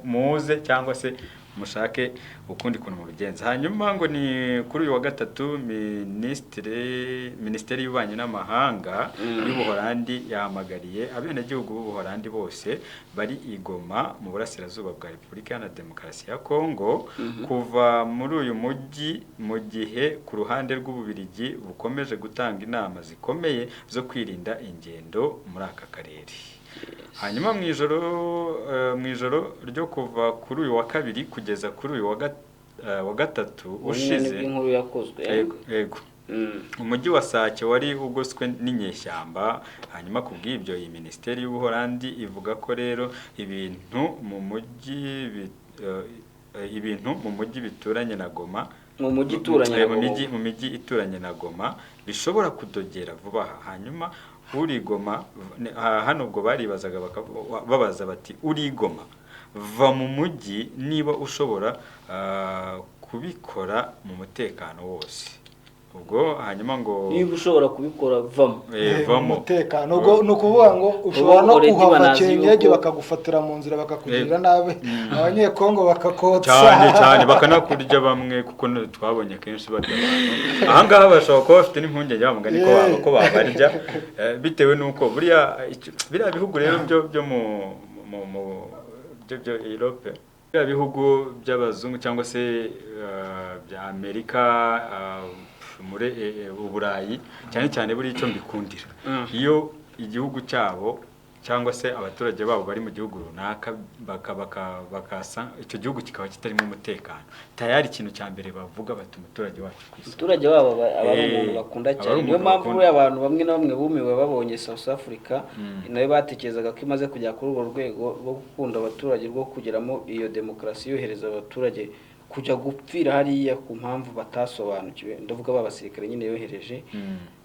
muze cyangwa se mushake ukundi kuntu mubigenza." Hanyuma ngo ni kuri uyu wa gatatu, minisiteri y'ububanyi n'amahanga y'Ubuholandi yahamagariye abenegihugu b'Ubuholandi bose bari i Goma mu burasirazuba bwa Repubulika Iharanira Demokarasi ya Kongo kuva muri uyu mujyi, mu gihe ku ruhande rw'Ububirigi bukomeje gutanga inama zikomeye zo kwirinda ingendo muri aka karere. Hanyuma mu ijoro ryo kuva kuri uyu wa kabiri kugeza kuri uyu wa gatatu Ubu nyine ushize, nibwo inkuru yakozwe. Yego. Umujyi wa Sake wari ugoswe n'inyeshyamba. Hanyuma ku bw'ibyo, iyi minisiteri y'Ubuholandi ivuga ko rero ibintu mu mujyi bituranye na Goma, Mu mujyi uturanye na mu Goma. mijyi ituranye na Goma bishobora kudogera vuba aha. Hanyuma uri Goma hano, ubwo baribazaga, babaza bati: "Uri Goma, va mu mujyi niba ushobora kubikora mu mutekano wose." Ubwo hanyuma ngo Niba ushobora kubikora, vamo. Vamo. Umutekano, ubwo ni ukuvuga ngo ushobora no Already kuhava banazi cyenyege, bakagufatira mu nzira, bakakugirira nabi, Abanyekongo bakakotsa. Cyane cyane, bakanakurya bamwe, kuko twabonye kenshi barya abantu. Ahangaha bashobora kuba bafite n'impungenge bamugani ko ko babarya, bitewe n'uko buriya biriya bihugu rero byo mu byo Europe, biriya bihugu by'abazungu cyangwa se bya Amerika, muri Uburayi cyane cyane, buriya icyo mbikundira, iyo igihugu cyabo cyangwa se abaturage babo bari mu gihugu runaka bakasa icyo gihugu kikaba kitarimo umutekano, tayari ikintu cya mbere bavuga bati: "Umuturage wacu ku isonga." Umuturage wabo aba ari umuntu bakunda Aba ari cyane. Niyo umuntu mpamvu bakunda. buriya abantu bamwe na bamwe bumiwe babonye South Africa nayo batekerezaga ko imaze kugera kuri urwo rwego rwo gukunda abaturage, rwo kugeramo iyo demokarasi yohereza abaturage kujya gupfira hariya ku mpamvu batasobanukiwe, ndavuga ba basirikare nyine yohereje.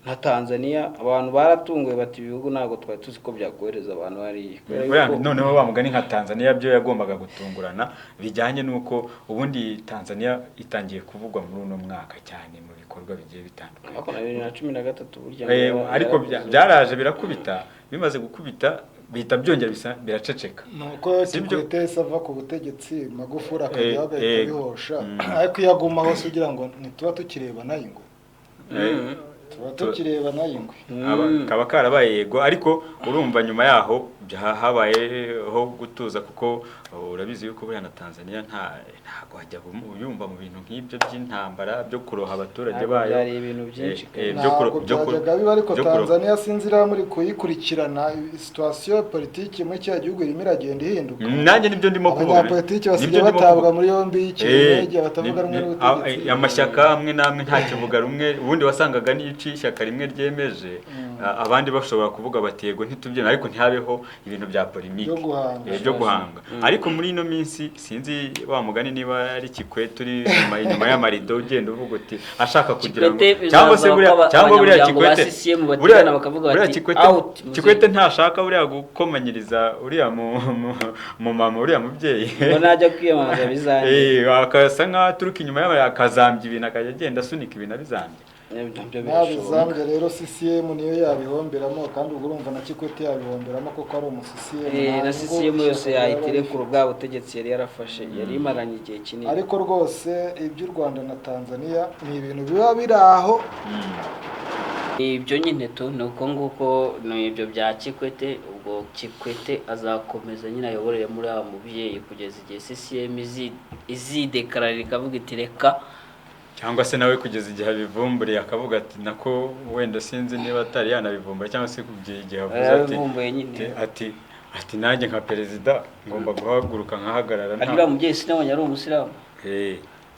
Nka Tanzania, abantu baratunguwe bati: "Ibihugu ntabwo twari tuzi ko byakohereza abantu hariya." Kubera Buriya yuko- noneho wa mugani nka Tanzania byo yagombaga gutungurana, bijyanye n'uko ubundi Tanzania itangiye kuvugwa muri uno mwaka cyane mu bikorwa bigiye bitandukanye. Ariko na 2013 burya ngo Ariko yaravuze. byaraje birakubita, bimaze gukubita bihita byongera bisa biraceceka. Nuko Sibyo? Kikwete yahise ava ku butegetsi, Magufuli akajyaho, agahita abihosha. Ariko iyo aguma hose, ugira ngo ntituba tukireba nayo ingwe? Tuba tukireba nayo ingwe. Kaba karabaye, yego. Ariko urumva nyuma yaho habayeho gutuza, kuko urabizi yuko buriya na Tanzania ntabwo wajya uyumva mu bintu nk'ibyo by'intambara, byo kuroha abaturage Ntabwo bayo. byari ibintu byinshi. Ntabwo byajyaga biba, ariko byo kuroha. Tanzania sinzi iriya muri kuyikurikirana, situation politiki muri kiriya gihugu irimo iragenda ihinduka. Nanjye nibyo ndimo kuvuga. Abanyapolitiki basigaye Nibyo ndimo batabwa kuvuga. muri yombi y'ikirenge, batavuga rumwe n'ubutegetsi. Amashyaka amwe n'amwe ntakivuga rumwe, ubundi wasangaga ni icyo ishyaka rimwe ryemeje, abandi bashobora kuvuga bati yego ntitubyemera, ariko ntihabeho ibintu bya polémique Byo guhanga. Byo guhanga. Ariko muri ino minsi sinzi wa mugani niba ari Kikwete uri inyuma y'amarido ugenda uvuga uti ashaka kugira ngo Kikwete cyangwa se bizaza buriya ko cyangwa buriya abanyamuryango ba Kikwete CCM baterana bakavuga buriya bati, Kikwete "Out, muzehe." Kikwete ntashaka buriya gukomanyiriza uriya mu mama, uriya mubyeyi. Ngo najya kwiyamamaza bizanjye. Akasa nkaho aturuka inyuma y'amarido akazambya ibintu, akajya agenda asunika ibintu abizambya. Nabyo birashoboka. Nabizambye rero CCM niyo yabihomberamo, kandi ubwo urumva na Kikwete yabihomberamo kuko ari umu CCM. Na Nta CCM nyungu yose ishyaka yahita ryaba irekura bwa butegetsi yari yarafashe, yari imaranye igihe kinini. Ariko rwose iby'u Rwanda na Tanzania ni ibintu biba biri aho. Ibyo nyine tu ni uko nguko, ni ibyo bya Kikwete. Ubwo Kikwete azakomeza nyine ayoborere muri aba mubyeyi kugeza igihe CCM izidekararira ikavuga iti reka. Cyangwa se nawe kugeza igihe abivumburiye akavuga ati nako wenda sinzi niba atari yanabivumbura, cyangwa se kugeza igihe avuze ati Yarabivumbuye nyine. ati nanjye nka perezida ngomba guhaguruka nkahagarara. Ariko uriya mubyeyi sinabonye ari umusilamu.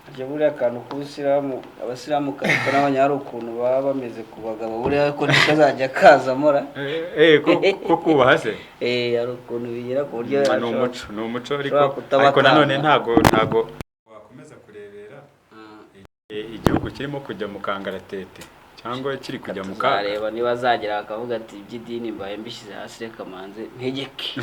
Harya buriya akantu k'ubusilamu, abasilamu kariko n'abanya hari ukuntu baba bameze ku bagabo buriya ko ntikazajya kazamora. Ko kubaha se? Hari ukuntu bigira ku buryo Ni umuco, ni umuco, ariko ashobora kutabatanga. Ariko nanone ntago wakomeza kurebera igihugu kirimo kujya mu kangaratete cyangwa kiri kujya mu kaga. Tuzareba niba azagera akavuga ati iby'idini mbaye mbishyize hasi, reka manze ntegeke,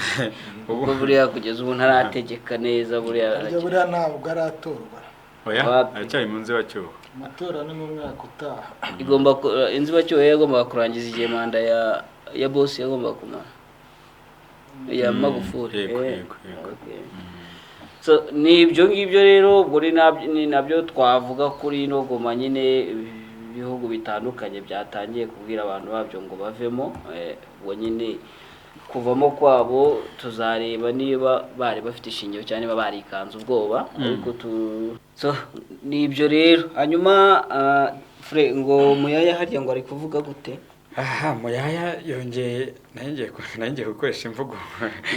Ubu kuko buriya kugeza ubu ntarategeka neza buriya. Harya buriya ntabwo aratorwa? Oya. Wapi. Aracyari mu nzibacyuho. Amatora ni mu mwaka utaha. Igomba inzibacyuho yagombaga kurangiza igihe manda ya bosi yagombaga kumara, ya Magufuli. Yego, yego. Okay. So ni ibyo ngibyo rero, ubwo ni nabyo twavuga kuri ino Goma nyine, ibihugu bitandukanye byatangiye kubwira abantu babyo ngo bavemo. Ubwo nyine kuvamo kwabo tuzareba niba bari bafite ishingiro cyangwa niba barikanze ubwoba, ariko tu so ni ibyo rero. Hanyuma Fre, ngo Muyaya harya ngo ari kuvuga gute? Aha Muyaya yongeye, nayo ngiye gukoresha imvugo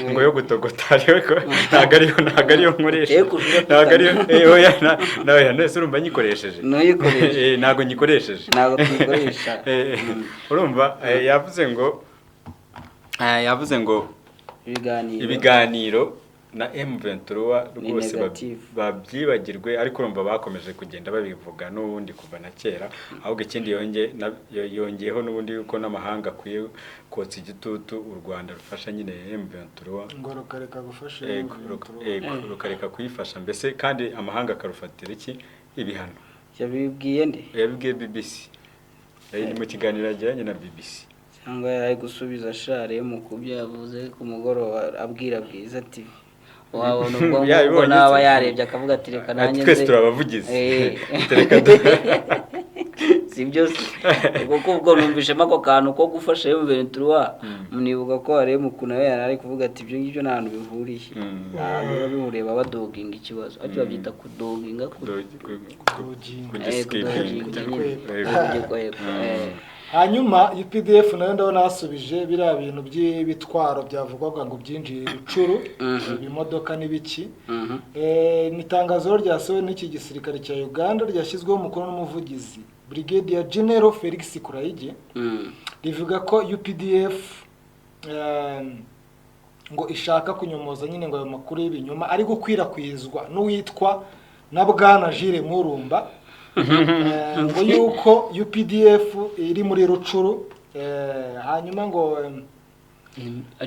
ngo yo gutogota, ariko ntabwo ariyo nkoresha. Kuvuga. Ntabwo ariyo. Oya, oya, none urumva nyikoresheje? Ntuyikoreshe. Ntabwo nyikoresheje. Ntabwo tuyikoresha. Urumva yavuze ngo ibiganiro ibiganiro na M23 Ni rwose negative. babyibagirwe, ariko urumva bakomeje kugenda babivuga n'ubundi kuva na kera. Ahubwo ikindi yongeyeho n'ubundi yuko n'amahanga akwiye kotsa igitutu u Rwanda rufasha nyine M23. Ngo rukareka gufasha Ego, M23. Ego, rukareka kuyifasha mbese, kandi amahanga akarufatira iki ibihano. Yabibwiye nde? Yabibwiye BBC. Yari mu kiganiro yagiranye na BBC. Cyangwa yari ari gusubiza Sharemu ku byo yavuze ku mugoroba abwira Bwiza TV? Wabona ubwo ngubwo Yabibonye naba se? yarebye akavuga ati reka Ati nanjye twese nze. turabavugizi. Tereka Si byo se? Ubwo ko ubwo numvishemo ako kantu ko gufasha M23, mnibuka ko Aremu ukuntu nawe yari ari kuvuga ati ibyo ngibyo nta hantu bihuriye, nta hantu biba bihuriye, baba badoginga ikibazo, ariko babyita kudoginga Kudoginga. Kugiskipinga. Kudoginga nyine. Yego. Kugikwepa. Hanyuma UPDF nayo ndabona basubije biriya bintu by'ibitwaro byavugwaga ngo byinjiye Rucuru, ibimodoka n'ibiki. Ni itangazo ryasohowe n'iki gisirikare cya Uganda ryashyizweho umukono n'umuvugizi Brigadier General Felix Kulayigye, rivuga ko UPDF ngo ishaka kunyomoza nyine ngo ayo makuru y'ibinyoma ari gukwirakwizwa n'uwitwa na Bwana Jules Murumba, ngo yuko UPDF iri muri Rucuru, hanyuma ngo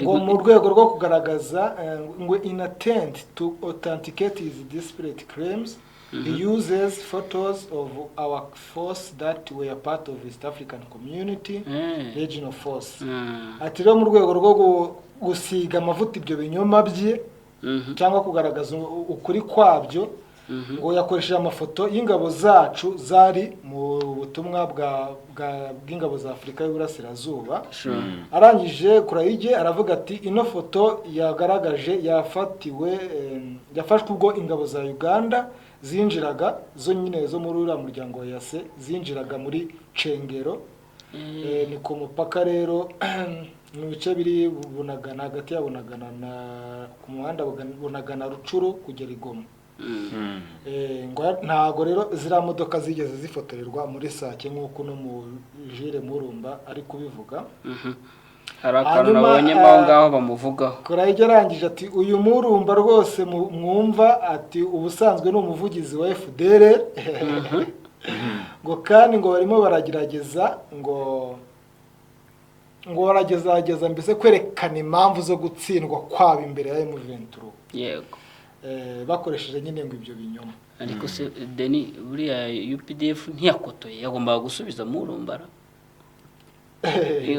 ngo mu rwego rwo kugaragaza ngo in attempt to authenticate his desperate claims, he uses photos of our force that were part of East African Community Regional Force. Ati rero mu rwego rwo gusiga amavuta ibyo binyoma bye cyangwa kugaragaza ukuri kwabyo, ngo yakoresheje amafoto y'ingabo zacu zari mu butumwa bw'ingabo za Afurika y'Uburasirazuba. Arangije Kurayige aravuga ati ino foto yagaragaje yafatiwe yafashwe ubwo ingabo za Uganda zinjiraga, zo nyine zo muri uriya muryango wa EAC, zinjiraga muri Cengero. Ni ku mupaka rero mu bice biri Bunagana, hagati ya Bunagana na ku muhanda Bunagana Rucuru kugera i Goma. Ngo ntago rero ziriya modoka zigeze zifotorerwa muri Sake nk'uko no mu Jire Murumba ari kubivuga. Hari akantu Hanyuma, nabonyemo aho ngaho bamuvugaho. Kurayige arangije ati uyu Murumba rwose mwumva ati ubusanzwe ni umuvugizi wa FDR, ngo kandi ngo barimo baragerageza ngo baragerageza mbese kwerekana impamvu zo gutsindwa kwabo imbere ya M23. Yego. Bakoresheje nyine ngo ibyo binyoma. Ariko se Deni, buriya UPDF ntiyakotoye, yagombaga gusubiza Murumbara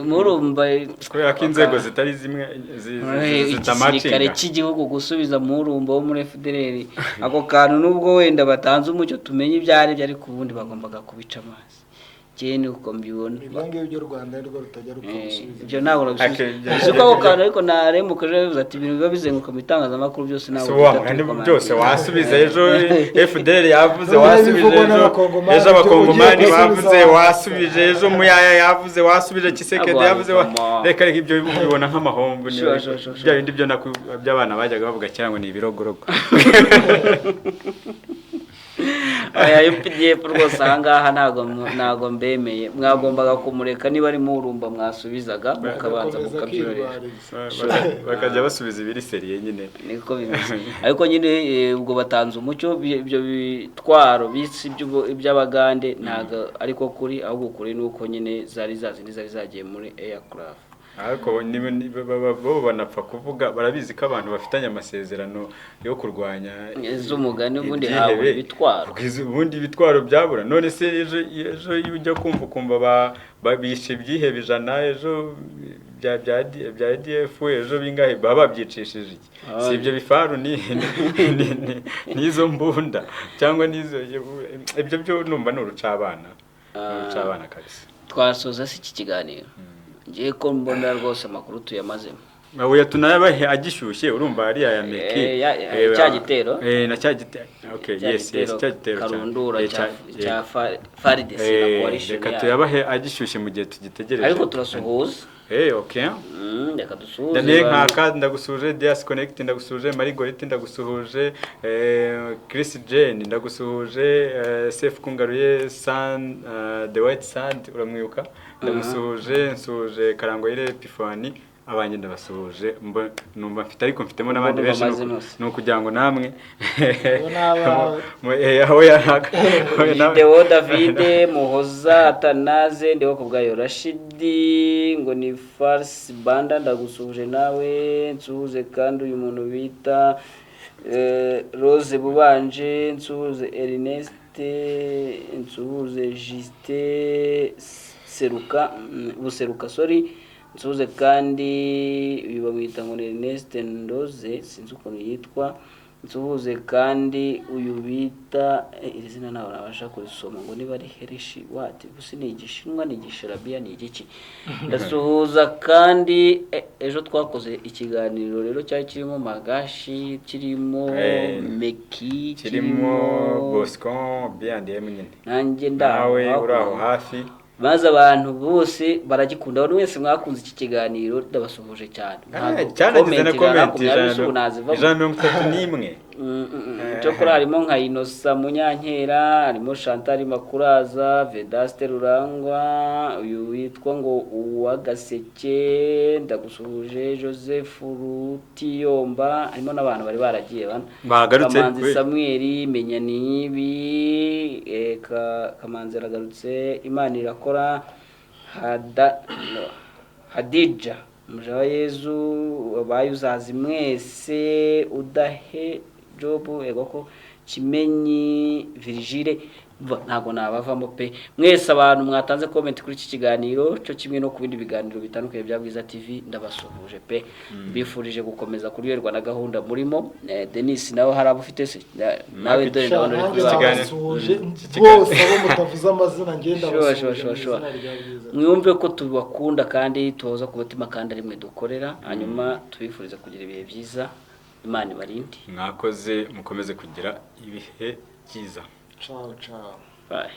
Murumba Kubera ko inzego zitari zimwe Igisirikare zitamacinga. cy'igihugu gusubiza Murumba wo muri FDLR, ako kantu nubwo wenda batanze umucyo tumenye ibyo ari byo, ariko ubundi bagombaga kubica amazi. Njyewe ni uko mbibona. Ibyo ngibyo u Rwanda nirwo rutajya rupfa gusubiza. Ibyo ntabwo Okay, nabisubiza. Uzi ko ako kantu ariko naremuka ejo yavuze ati ibintu biba bizenguruka mu itangazamakuru byose ntabwo Si wa duhita mugani tubikomanga. byose wasubiza ejo FDL yavuze, None wasubije bivugwa ejo n'Abakongomani, ejo Abakongomani ugiye gusubiza bavuze, wasubije. wasubije ejo Muyaya yavuze, wasubije Kisekedi Ntabwo yavuze wabivamo. Reka reka, ibyo ubibona nk'amahomvu ni Sure. bya bindi byo by'abana bajyaga bavuga cyangwa ngo ni ibirogorogo. Aya UPDF rwose ahangaha ntabwo mbemeye, mwagombaga kumureka. Niba ari Murumba mwasubizaga mukabanza Agakomeza mukabyorohera. akirwariza. Bakajya basubiza ibiri sérieux nyine. Niko bimeze, ariko nyine ubwo batanze umucyo, ibyo bitwaro bisi iby'Abagande ntabwo ariko kuri, ahubwo kuri ni uko nyine zari za zindi zari zagiye muri aircraft. Ariko bo banapfa kuvuga, barabizi ko abantu bafitanye amasezerano yo kurwanya Z'umugani ubundi ibyihebe. habura ibitwaro. Ubundi ibitwaro byabura? None se ejo iyo ujya kumva ukumva bishe ibyihebe 100 ejo bya ADF, ejo bingahe, baba babyicishije iki? Si ibyo bifaru n'izo mbunda cyangwa n'izo ibyo byo numva ni urucabana, ni urucabana kabisa. Twasoza se iki kiganiro? Ngiye ko mbona rwose amakuru tuyamazemo. Oya, tunayabahe agishyushye. Urumva hariya ya Meki Cya gitero? Na cya gitero, okay. Cya Yes, gitero cya gitero karundura cya yego. FARDC na coalition Reka yayo. tuyabahe agishyushye mu gihe tugitegereje. Ariko turasuhuza. Okay. Reka dusuhuze Daniel abantu. Nkaka ndagusuhuje, Dias Connect ndagusuhuje, Marigorite ndagusuhuje, Chris Jane ndagusuhuje, Sef Kungaruye San, The White Sand uramwibuka, ndamusuhuje, nsuhuje Karangwayire Epifani, abanjye ndabasuhuje. Numva mfite, ariko mfitemo n'abandi Mbona benshi, bamaze bose. Ni ukugira ngo namwe Abo ni abawe. Aho yaraga Deo Davide Muhoza Atanaze Ndiho kubwayo Rashidi ngo ni Farsi Banda ndagusuhuje nawe. Nsuhuze kandi uyu muntu bita Rose Bubanje, nsuhuze Ernest, nsuhuze Justin Seruka, Buseruka, sorry, nsuhuze kandi uyu bamwita ngo ni Ernest Ndoze, sinzi ukuntu yitwa. Nsuhuze kandi uyu bita iri zina ntabwo nabasha kurisoma, ngo niba ari Herishi wati gusa ni Igishinwa, ni Igisharabiya, ni igiki. Ndasuhuza kandi ejo twakoze ikiganiro rero cyari kirimo Magashi, kirimo Meki, kirimo Bosco B&M nyine. Nanjye ndaho. Nawe uri aho hafi. Maze abantu bose baragikunda. Abantu wese mwakunze iki kiganiro ndabasuhuje cyane. Ntabwo Cyanagize na comment comment 120 ubu nazivamo. 131. Cyokora harimo nka Inosa Munyankera, harimo Chantal Makuraza, Vedaste Rurangwa, uyu witwa ngo Uwagaseke ndagusuhuje, Joseph Rutiyomba, harimo n'abantu bari baragiye bana Bagarutse, Kamanzi we. Samuel Menya nibi, Kamanzi aragarutse, Imana irakora Hada, no, Hadija Mujawayezu, wabaye uzazi mwese, udahe Job ego ko Kimenyi Virgile. Umva, ntabwo nabavamo pe. Mwese abantu mwatanze comment kuri iki kiganiro cyo kimwe no ku bindi biganiro bitandukanye bya Bwiza TV, ndabasuhuje pe, mbifurije gukomeza kuryoherwa na gahunda murimo. Denis, nawe hari abo ufite se? Nawe dore ndabona uri Nanjye kubibona. nabasuhuje bose, abo mutavuze amazina ngenda Sure, basuhuje sure, mu sure, izina rya Bwiza. Mwumve ko tubakunda kandi tubahoza ku mutima kandi ari mwe dukorera. Hanyuma tubifuriza kugira ibihe byiza, Imana ibarinde. Mwakoze, mukomeze kugira ibihe byiza. Ciao ciao. Bye.